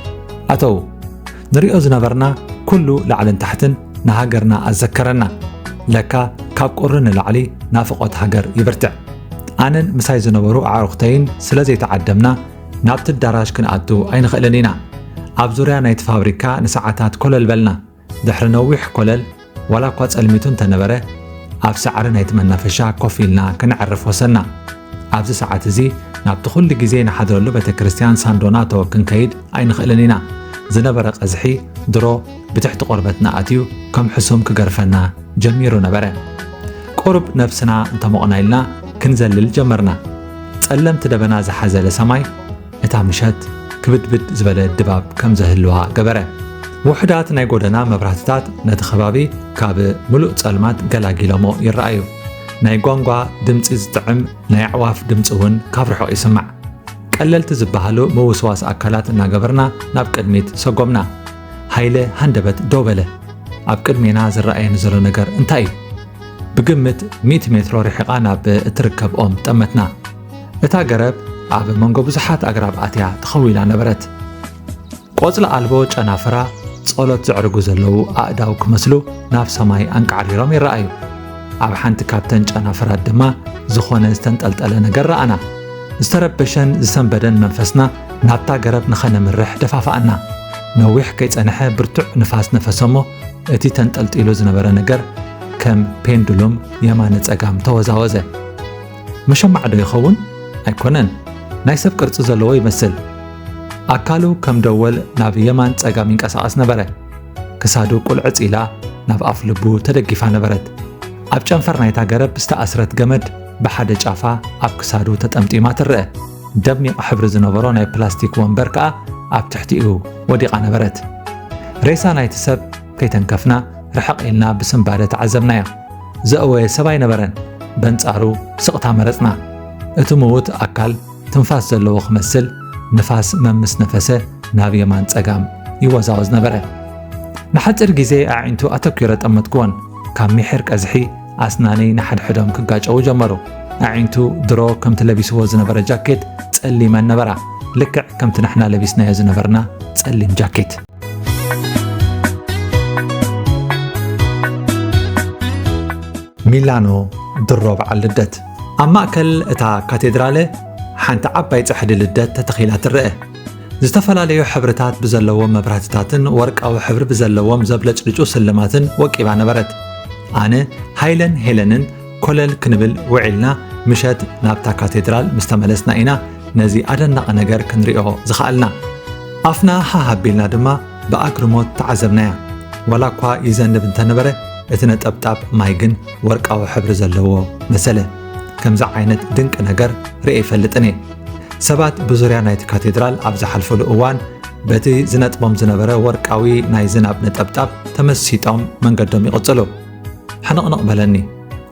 ኣተዉ። ንሪኦ ዝነበርና ኩሉ ላዕልን ታሕትን ንሃገርና ኣዘከረና። ለካ ካብ ቁሪ ንላዕሊ ናፍቖት ሃገር ይብርትዕ። ኣነን ምሳይ ዝነበሩ ኣዕሩኽተይን ስለ ዘይተዓደምና ናብቲ ኣዳራሽ ክንኣቱ ኣይንኽእልን ኢና። ኣብ ዙርያ ናይቲ ፋብሪካ ንሰዓታት ኮለል በልና። ድሕሪ ነዊሕ ኮለል፣ ዋላ እኳ ጸልሚቱ እንተነበረ፣ ኣብ ሳዕሪ ናይቲ መናፈሻ ኮፍ ኢልና ከነዕርፍ ወሰና። ኣብዚ ሰዓት እዚ ናብቲ ኩሉ ግዜ ንሓድረሉ ቤተ ክርስቲያን ሳን ዶናቶ ክንከይድ ኣይንኽእልን ኢና። ዝነበረ ቀዝሒ ድሮ ብትሕቲ ቆርበትና ኣትዩ ከም ሕሱም ክገርፈና ጀሚሩ ነበረ። ቁሩብ ነፍስና እንተሞቕና ኢልና ክንዘልል ጀመርና። ጸለምቲ ደበና ዝሓዘለ ሰማይ፣ እታ ምሸት ክብድብድ ዝበለ ድባብ ከም ዘህልዋ ገበረ። ውሑዳት ናይ ጎደና መብራህትታት ነቲ ከባቢ ካብ ምሉእ ጸልማት ገላጊሎሞ ይረኣዩ። ናይ ጓንጓ ድምጺ ዝጥዕም ናይ ኣዕዋፍ ድምጺ እውን ካብ ርሑቕ ይስማዕ። ቀለልቲ ዝበሃሉ ምውስዋስ ኣካላት እናገበርና ናብ ቅድሚት ሰጎምና። ሃይለ ሃንደበት ደው በለ። ኣብ ቅድሜና ዝረኣየኒ ዘሎ ነገር እንታይ እዩ? ብግምት ሚእቲ ሜትሮ ርሒቓ ናብ እትርከብ ኦም ጠመትና። እታ ገረብ ኣብ መንጎ ብዙሓት ኣግራብ ኣትያ ተኸዊላ ነበረት። ቆጽሊ ኣልቦ ጨናፍራ ጸሎት ዘዕርጉ ዘለዉ ኣእዳው ክመስሉ ናብ ሰማይ ኣንቃዕሪሮም ይረኣዩ። ኣብ ሓንቲ ካብተን ጨናፍራት ድማ ዝኾነ ዝተንጠልጠለ ነገር ረኣና። ዝተረበሸን ዝሰንበደን መንፈስና ናብታ ገረብ ንኸነምርሕ ደፋፍኣና። ነዊሕ ከይጸንሐ ብርቱዕ ንፋስ ነፈሰ እሞ እቲ ተንጠልጢሉ ዝነበረ ነገር ከም ፔንዱሉም የማነ ጸጋም ተወዛወዘ። መሸማዕ ዶ ይኸውን? ኣይኮነን። ናይ ሰብ ቅርጺ ዘለዎ ይመስል። ኣካሉ ከም ደወል ናብ የማን ጸጋም ይንቀሳቐስ ነበረ። ክሳዱ ቁልዕጽ ኢላ ናብ ኣፍ ልቡ ተደጊፋ ነበረት። ኣብ ጨንፈር ናይታ ገረብ ዝተኣስረት ገመድ ብሓደ ጫፋ ኣብ ክሳዱ ተጠምጢማ ትረአ። ደሚቕ ሕብሪ ዝነበሮ ናይ ፕላስቲክ ወንበር ከኣ ኣብ ትሕቲኡ ወዲቓ ነበረት። ሬሳ ናይቲ ሰብ ከይተንከፍና ርሕቕ ኢልና ብስንባደ ተዓዘብናዮ። ዘእወየ ሰብ ኣይነበረን። በንጻሩ ስቕታ መረጽና። እቲ ምዉት ኣካል ትንፋስ ዘለዎ ክመስል፣ ንፋስ መምስ ነፈሰ ናብ የማን ጸጋም ይወዛወዝ ነበረ። ንሓጺር ግዜ ኣዒንቱ ኣተኲረ ጠመትክወን። ካብ ሚሒር ቀዝሒ ኣስናነይ ንሓድሕዶም ክጋጨዉ ጀመሩ። ኣዒንቱ ድሮ ከምቲ ለቢስዎ ዝነበረ ጃኬት ጸሊመን ነበራ። ልክዕ ከምቲ ንሕና ለቢስናዮ ዝነበርና ጸሊም ጃኬት። ሚላኖ ድሮ በዓል ልደት። ኣብ ማእከል እታ ካቴድራለ ሓንቲ ዓባይ ጽሕዲ ልደት ተተኺላ ትረአ። ዝተፈላለዩ ሕብርታት ብዘለዎም መብራህትታትን ወርቃዊ ሕብሪ ብዘለዎም ዘብለጭልጩ ስልማትን ወቂባ ነበረት። ኣነ፣ ሃይለን ሄለንን ኮለል ክንብል ውዒልና፣ ምሸት ናብታ ካቴድራል ምስ ተመለስና ኢና ነዚ ኣደናቒ ነገር ክንሪኦ ዝኸኣልና። ኣፍና ሃህ ኣቢልና ድማ ብኣግርሞት ተዓዘብናያ። ዋላ እኳ ይዘንብ እንተነበረ፣ እቲ ነጠብጣብ ማይ ግን ወርቃዊ ሕብሪ ዘለዎ መሰለ። ከምዚ ዓይነት ድንቂ ነገር ርእየ ኣይፈልጥን እየ። ሰባት ብዙርያ ናይቲ ካቴድራል ኣብ ዝሓልፉሉ እዋን፣ በቲ ዝነጥቦም ዝነበረ ወርቃዊ ናይ ዝናብ ነጠብጣብ ተመሲጦም መንገዶም ይቕጽሉ። ሕንቕንቕ በለኒ።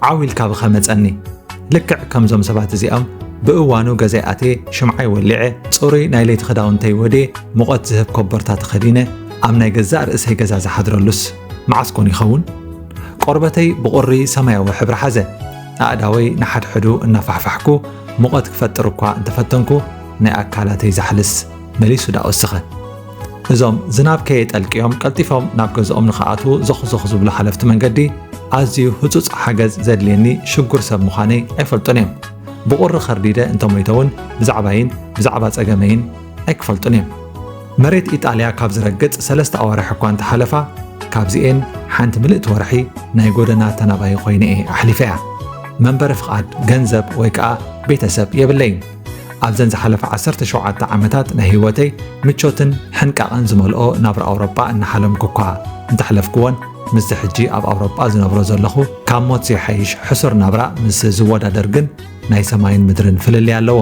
ዓው ኢልካ ብኸ መጸኒ። ልክዕ ከምዞም ሰባት እዚኦም፣ ብእዋኑ ገዛይ ኣትየ ሽምዓይ ወሊዐ፣ ጽሩይ ናይ ለይቲ ክዳውንተይ ወድየ፣ ሙቐት ዝህብ ኮቦርታ ተኸዲነ፣ ኣብ ናይ ገዛእ ርእሰይ ገዛ ዝሓድረሉስ መዓስ ኮን ይኸውን? ቆርበተይ ብቑሪ ሰማያዊ ሕብሪ ሓዘ። ኣእዳወይ ንሓድሕዱ እናፋሕፋሕኩ፣ ሙቐት ክፈጥር እኳ እንተፈተንኩ፣ ናይ ኣካላተይ ዛሕልስ መሊሱ ደኣ ወሰኸ። እዞም ዝናብ ከየጠልቅዮም ቀልጢፎም ናብ ገዝኦም ንኽኣትዉ ዘኹዘኹ ዝብሉ ሓለፍቲ መንገዲ፣ ኣዝዩ ህጹጽ ሓገዝ ዘድልየኒ ሽጉር ሰብ ምዃነይ ኣይፈልጡን እዮም። ብቑሪ ኸርዲደ እንተሞይተ እውን ብዛዕባይን ብዛዕባ ጸገመይን ኣይክፈልጡን እዮም። መሬት ኢጣልያ ካብ ዝረግጽ ሰለስተ ኣዋርሕ እኳ እንተሓለፋ፣ ካብዚኤን ሓንቲ ምልእቲ ወርሒ ናይ ጎደና ተናባዪ ኮይነ እየ ኣሕሊፈያ። መንበሪ ፍቓድ፣ ገንዘብ ወይ ከኣ ቤተሰብ የብለይን። ኣብዘን ዝሓለፋ ዓሰርተ ሸውዓተ ዓመታት ናይ ህይወተይ፣ ምቾትን ሕንቃቐን ዝመልኦ ናብራ ኣውሮጳ እናሓለምኩ እኳ እንተሕለፍኩወን፣ ምስዚ ሕጂ ኣብ ኣውሮጳ ዝነብሮ ዘለኹ ካብ ሞት ዘይሓይሽ ሕሱር ናብራ ምስ ዝወዳደር ግን፣ ናይ ሰማይን ምድርን ፍልልይ ኣለዎ።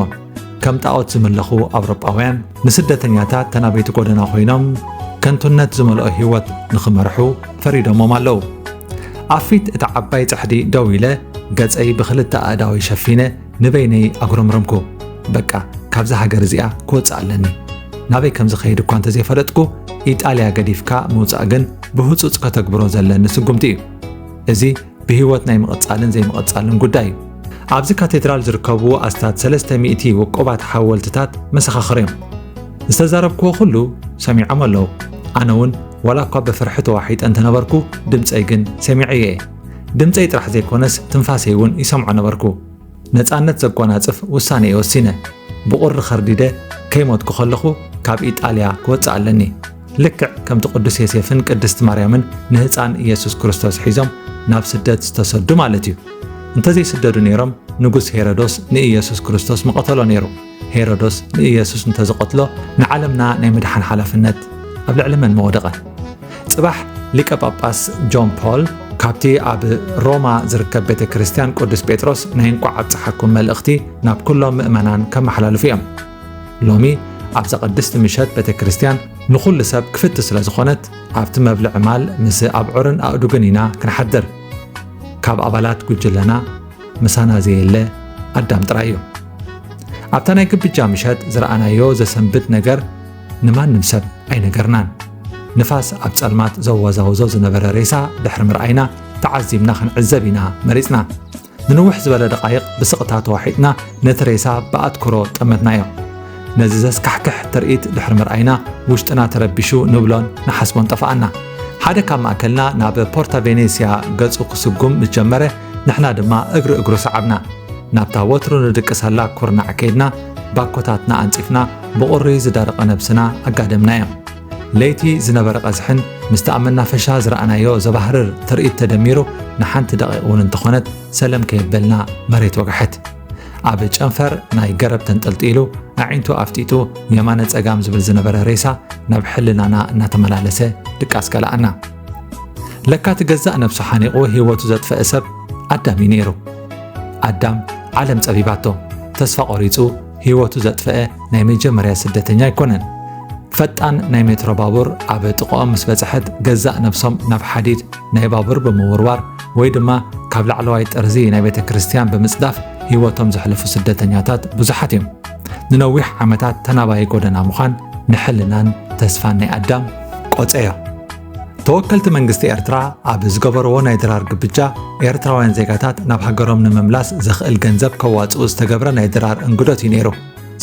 ከም ጣኦት ዝምለኹ ኣውሮጳውያን፣ ንስደተኛታት ተናበይቲ ጎደና ኮይኖም፣ ከንቱነት ዝመልኦ ህይወት ንኽመርሑ ፈሪዶሞም ኣለዉ። ኣብ ፊት እታ ዓባይ ጽሕዲ ደው ኢለ፣ ገጸይ ብኽልተ ኣእዳወይ ሸፊነ፣ ንበይነይ ኣጉረምረምኩ። በቃ፣ ካብዛ ሃገር እዚኣ ክወጽእ ኣለኒ። ናበይ ከም ዝኸይድ እኳ እንተዘይፈለጥኩ፣ ኢጣልያ ገዲፍካ ምውጻእ ግን ብህጹጽ ከተግብሮ ዘለኒ ስጉምቲ እዩ። እዚ ብህይወት ናይ ምቕጻልን ዘይምቕጻልን ጉዳይ እዩ። ኣብዚ ካቴድራል ዝርከቡ ኣስታት ሰለስተ ሚእቲ ውቁባት ሓወልትታት መሰኻኽር እዮም። ዝተዛረብክዎ ኩሉ ሰሚዖም ኣለዉ። ኣነ እውን ዋላ እኳ ብፍርሒ ተዋሒጠ እንተነበርኩ፣ ድምጸይ ግን ሰሚዐዮ እየ። ድምጸይ ጥራሕ ዘይኮነስ ትንፋሰይ እውን ይሰምዖ ነበርኩ። ነጻነት ዘጓናጽፍ ውሳነ እየ ወሲነ። ብቑሪ ኸርዲደ ከይሞትኩ ከለኹ ካብ ኢጣልያ ክወጽእ ኣለኒ። ልክዕ ከምቲ ቅዱስ ዮሴፍን ቅድስት ማርያምን ንህጻን ኢየሱስ ክርስቶስ ሒዞም ናብ ስደት ዝተሰዱ ማለት እዩ። እንተዘይስደዱ ነይሮም፣ ንጉስ ሄሮዶስ ንኢየሱስ ክርስቶስ ምቐተሎ ነይሩ። ሄሮዶስ ንኢየሱስ እንተዝቐትሎ፣ ንዓለምና ናይ ምድሓን ሓላፍነት ኣብ ልዕሊ መን ምወደቐ? ጽባሕ ሊቀ ጳጳስ ጆን ፖል ካብቲ ኣብ ሮማ ዝርከብ ቤተ ክርስቲያን ቅዱስ ጴጥሮስ ናይ እንቋዕ ኣብጽሓኩም መልእኽቲ ናብ ኩሎም ምእመናን ከመሓላልፉ እዮም። ሎሚ ኣብዛ ቅድስቲ ምሸት ቤተ ክርስቲያን ንኹሉ ሰብ ክፍቲ ስለ ዝኾነት፣ ኣብቲ መብልዒ ማል ምስ ኣብዑርን ኣእዱግን ኢና ክንሓድር። ካብ ኣባላት ጉጅለና ምሳና ዘየለ ኣዳም ጥራይ እዩ። ኣብታ ናይ ግብጃ ምሸት ዝረኣናዮ ዘሰንብድ ነገር ንማንም ሰብ ኣይነገርናን። ንፋስ ኣብ ጸልማት ዘወዛውዞ ዝነበረ ሬሳ ድሕሪ ምርኣይና ተዓዚብና ክንዕዘብ ኢና መሪጽና። ንንውሕ ዝበለ ደቓይቕ ብስቕታ ተዋሒጥና ነቲ ሬሳ ብኣትኩሮ ጠመትናዮ። ነዚ ዘስካሕክሕ ትርኢት ድሕሪ ምርኣይና ውሽጥና ተረቢሹ ንብሎን ንሓስቦን ጠፍኣና። ሓደ ካብ ማእከልና ናብ ፖርታ ቬኔስያ ገጹ ክስጉም ምስ ጀመረ ንሕና ድማ እግሪ እግሩ ሰዓብና። ናብታ ወትሩ ንድቅሰላ ኩርናዕ ከይድና ባኮታትና ኣንጺፍና ብቑሪ ዝደረቐ ነብስና ኣጋደምናዮ። ለይቲ ዝነበረ ቀዝሕን ምስቲ ኣብ መናፈሻ ዝረኣናዮ ዘባህርር ትርኢት ተደሚሩ ንሓንቲ ደቂቕ እውን እንተኾነት ሰለም ከየበልና መሬት ወግሐት። ኣብ ጨንፈር ናይ ገረብ ተንጠልጢሉ ኣዒንቱ ኣፍጢጡ የማነ ጸጋም ዝብል ዝነበረ ሬሳ ናብ ሕልናና እናተመላለሰ ድቃስ ከለኣና። ለካ እቲ ገዛእ ነብሱ ሓኒቑ ህይወቱ ዘጥፈአ ሰብ ኣዳም እዩ ነይሩ። ኣዳም ዓለም ጸቢባቶ፣ ተስፋ ቆሪጹ ህይወቱ ዘጥፈአ ናይ መጀመርያ ስደተኛ ኣይኮነን። ፈጣን ናይ ሜትሮ ባቡር ኣብ ጥቕኦም ምስ በጽሐት ገዛእ ነብሶም ናብ ሓዲድ ናይ ባቡር ብምውርዋር ወይ ድማ ካብ ላዕለዋይ ጠርዚ ናይ ቤተ ክርስቲያን ብምጽዳፍ ህይወቶም ዘሕለፉ ስደተኛታት ብዙሓት እዮም። ንነዊሕ ዓመታት ተናባዪ ጎደና ምዃን ንሕልናን ተስፋን ናይ ኣዳም ቆጸዮ። ተወከልቲ መንግስቲ ኤርትራ ኣብ ዝገበርዎ ናይ ድራር ግብጃ ኤርትራውያን ዜጋታት ናብ ሃገሮም ንምምላስ ዘኽእል ገንዘብ ከዋጽኡ ዝተገብረ ናይ ድራር እንግዶት እዩ ነይሩ።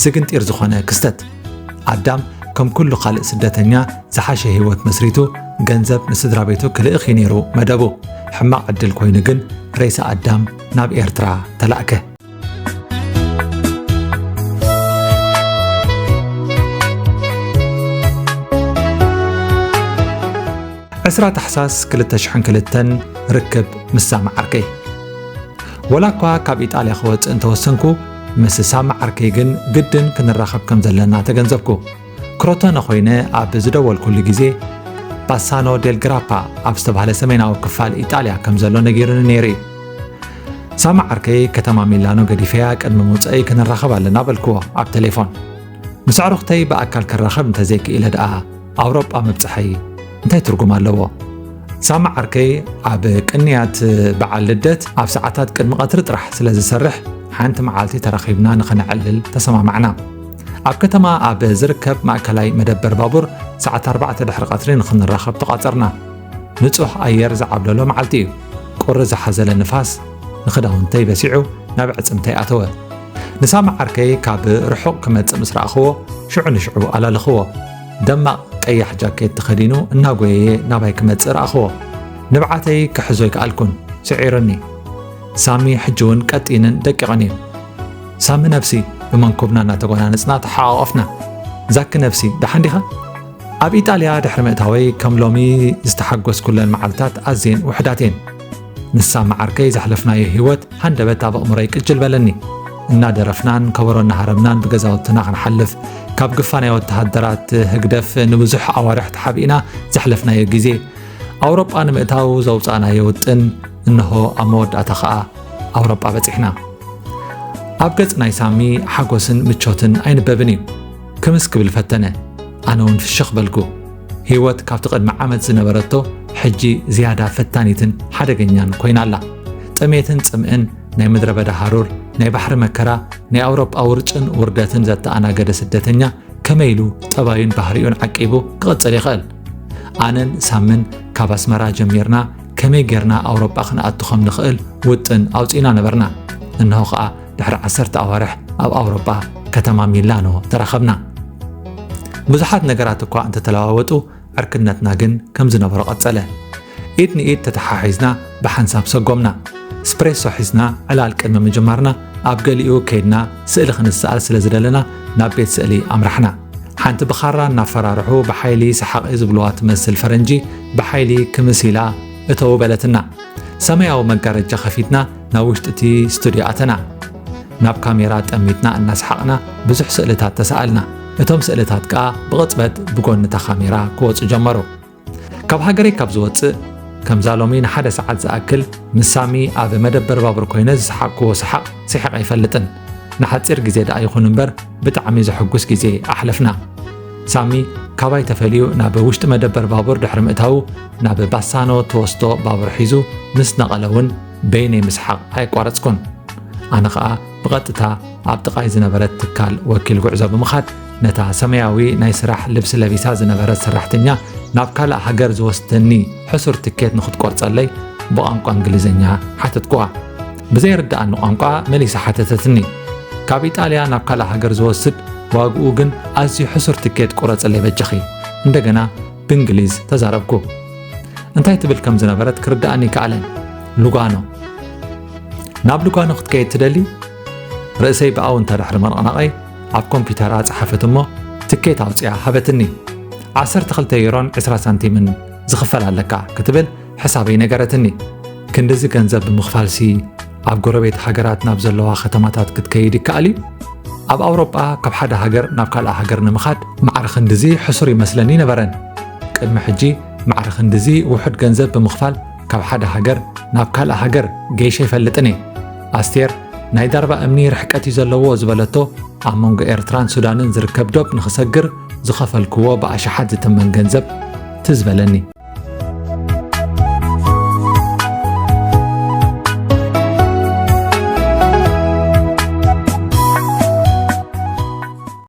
ስግንጢር ዝኾነ ክስተት። ኣዳም ከም ኩሉ ካልእ ስደተኛ ዝሓሸ ህይወት መስሪቱ ገንዘብ ንስድራ ቤቱ ክልእኽ እዩ ነይሩ መደቡ። ሕማቕ ዕድል ኮይኑ ግን ሬሳ ኣዳም ናብ ኤርትራ ተላእከ። ዕስራ ታሕሳስ ክልተ ሽሕን ክልተን ርክብ ምስ ሳሚ ዓርከይ። ወላ እኳ ካብ ኢጣልያ ክወጽእ እንተወሰንኩ፣ ምስ ሳሚ ዓርከይ ግን ግድን ክንራኸብ ከም ዘለና ተገንዘብኩ። ክሮቶነ ኮይነ ኣብ ዝደወልኩሉ ግዜ፣ ባሳኖ ዴል ግራፓ ኣብ ዝተባህለ ሰሜናዊ ክፋል ኢጣልያ ከም ዘሎ ነጊሩኒ ነይሩ እዩ። ሳሚ ዓርከይ፣ ከተማ ሚላኖ ገዲፈያ ቅድሚ ምውጸእይ ክንራኸብ ኣለና በልክዎ ኣብ ቴሌፎን። ምስ ኣዕሩኽተይ ብኣካል ክራኸብ እንተዘይክኢለ ደኣ ኣውሮጳ ምብጻሐይ እንታይ ትርጉም ኣለዎ? ሳሚ ዓርከይ ኣብ ቅንያት በዓል ልደት ኣብ ሰዓታት ቅድሚ ቀትሪ ጥራሕ ስለ ዝሰርሕ፣ ሓንቲ መዓልቲ ተራኺብና ንኸነዕልል ተሰማማዕና። ኣብ ከተማ ኣብ ዝርከብ ማእከላይ መደበር ባቡር ሰዓት ኣርባዕተ ድሕሪ ቀትሪ ንኽንራኸብ ተቋጸርና። ንጹህ ኣየር ዝዓብለሎ መዓልቲ እዩ። ቁሪ ዝሓዘለ ንፋስ ንኽዳውንተይ በሲዑ ናብ ኣዕጽምተይ ኣተወ። ንሳሚ ዓርከይ ካብ ርሑቕ ክመጽእ ምስ ረኣኽዎ፣ ሽዑ ንሽዑ ኣላልኽዎ። ደማቕ ቀያሕ ጃኬት ተኸዲኑ እናጎየየ ናባይ ክመጽእ ረኣኽዎ። ንብዓተይ ክሕዞ ኣይከኣልኩን፣ ስዒሩኒ። ሳሚ ሕጂ እውን ቀጢንን ደቂቕን እዩ። ሳሚ ነብሲ፣ ብመንኩብና እናተጎናነጽና ተሓቋቖፍና። ዛኪ ነብሲ፣ ደሓን ዲኻ? ኣብ ኢጣልያ ድሕሪ ምእታወይ ከም ሎሚ ዝተሓጎስኩለን መዓልታት ኣዝየን ውሑዳት እየን። ንሳ መዓርከይ ዘሕለፍናዮ ህይወት ሃንደበት ኣብ ኣእምሮይ ቅጅል በለኒ። እናደረፍናን ከበሮ እናሃረምናን ብገዛውትና ክንሓልፍ፣ ካብ ግፋ ናይ ወተሃደራት ህግደፍ ንብዙሕ ኣዋርሕ ተሓቢእና ዘሕለፍናዮ ግዜ፣ ኣውሮጳ ንምእታው ዘውጻእናዮ ውጥን፣ እንሆ ኣብ መወዳእታ ኸኣ ኣውሮጳ በጺሕና። ኣብ ገጽ ናይ ሳሚ ሓጎስን ምቾትን ኣይንበብን እዩ። ክምስ ክብል ፈተነ። ኣነ እውን ፍሽኽ በልኩ። ህይወት ካብቲ ቅድሚ ዓመት ዝነበረቶ፣ ሕጂ ዝያዳ ፈታኒትን ሓደገኛን ኮይና ኣላ። ጥሜትን ጽምእን፣ ናይ ምድረ በዳ ሃሩር፣ ናይ ባሕሪ መከራ፣ ናይ ኣውሮጳ ውርጭን ውርደትን ዘተኣናገደ ስደተኛ፣ ከመይ ኢሉ ጠባዩን ባህሪኡን ዓቂቡ ክቕጽል ይኽእል? ኣነን ሳምን ካብ ኣስመራ ጀሚርና ከመይ ጌርና ኣውሮጳ ክንኣቱ ከም ንኽእል ውጥን ኣውጺእና ነበርና። እንሆ ኸኣ ድሕሪ ዓሰርተ ኣዋርሕ ኣብ ኣውሮጳ ከተማ ሚላኖ ተራኸብና። ብዙሓት ነገራት እኳ እንተተለዋወጡ፣ ዕርክነትና ግን ከም ዝነበሮ ቀጸለ። ኢድ ንኢድ ተተሓሒዝና ብሓንሳብ ሰጎምና። ስፕሬሶ ሒዝና ዕላል ቅድሚ ምጅማርና ኣብ ገሊኡ ከይድና ስእሊ ክንሰኣል ስለ ዝደለና ናብ ቤት ስእሊ ኣምራሕና። ሓንቲ ብኻራ እናፈራርሑ ብሓይሊ ሰሓቒ ዝብልዋ ትመስል ፈረንጂ ብሓይሊ ክምስ ኢላ እተው በለትና። ሰማያዊ መጋረጃ ከፊትና ናብ ውሽጢ እቲ ስቱድዮ ኣተና። ናብ ካሜራ ጠሚትና እናሰሓቕና ብዙሕ ስእልታት ተሰኣልና። እቶም ስእልታት ከኣ ብቕጽበት ብጎኒ እታ ካሜራ ክወጹ ጀመሩ። ካብ ሃገረይ ካብ ዝወጽእ ከምዛ ሎሚ ንሓደ ሰዓት ዝኣክል ምስ ሳሚ ኣብ መደበር ባቡር ኮይነ ዝሰሓቕክዎ ሰሓቕ ስሒቐ ኣይፈልጥን። ንሓጺር ግዜ ደኣ ይኹን እምበር ብጣዕሚ ዘሐጉስ ግዜ ኣሕለፍና። ሳሚ ካባይ ተፈልዩ ናብ ውሽጢ መደበር ባቡር ድሕሪ ምእታዉ ናብ ባሳኖ ተወስዶ ባቡር ሒዙ ምስ ነቐለ እውን በይነይ ምስሓቕ ኣየቋረጽኩን። ኣነ ኸኣ ብቐጥታ ኣብ ጥቓይ ዝነበረት ትካል ወኪል ጉዕዞ ብምኻድ ነታ ሰማያዊ ናይ ስራሕ ልብሲ ለቢሳ ዝነበረት ሰራሕተኛ ናብ ካልእ ሃገር ዝወስደኒ ሕሱር ትኬት ንኽትቆርጸለይ ብቋንቋ እንግሊዝኛ ሓተትኩዋ። ብዘይርድኣኒ ቋንቋ መሊሳ ሓተተትኒ። ካብ ኢጣልያ ናብ ካልእ ሃገር ዝወስድ ዋግኡ ግን ኣዝዩ ሕሱር ትኬት ቁረጽለይ በጃኺ። እንደገና ብእንግሊዝ ተዛረብኩ። እንታይ ትብል ከም ዝነበረት ክርድኣኒ ከኣለን። ሉጋኖ። ናብ ሉጋኖ ክትከይድ ትደሊ? ርእሰይ ብኣውንታ ድሕሪ መርቕናቐይ ኣብ ኮምፒውተራ ጸሓፈት እሞ ትኬት ኣውጽያ ሃበትኒ። ዓሰርተ ክልተ ዩሮን ዕስራ ሳንቲምን ዝኽፈል ኣለካ ክትብል ሕሳበይ ነገረትኒ። ክንድዚ ገንዘብ ብምኽፋልሲ ኣብ ጎረቤት ሃገራት ናብ ዘለዋ ከተማታት ክትከይድ ይከኣል እዩ? ኣብ ኣውሮጳ ካብ ሓደ ሃገር ናብ ካልእ ሃገር ንምኻድ ማዕረ ክንድዚ ሕሱር ይመስለኒ ነበረን። ቅድሚ ሕጂ ማዕረ ክንድዚ ውሑድ ገንዘብ ብምኽፋል ካብ ሓደ ሃገር ናብ ካልእ ሃገር ገይሸ ይፈልጥን እየ። ኣስቴር ናይ ዳርባ እምኒ ርሕቀት እዩ ዘለዎ ዝበለቶ ኣብ መንጎ ኤርትራን ሱዳንን ዝርከብ ዶብ ንኽሰግር ዝኸፈልክዎ ብኣሽሓት ዝተመን ገንዘብ ትዝ በለኒ።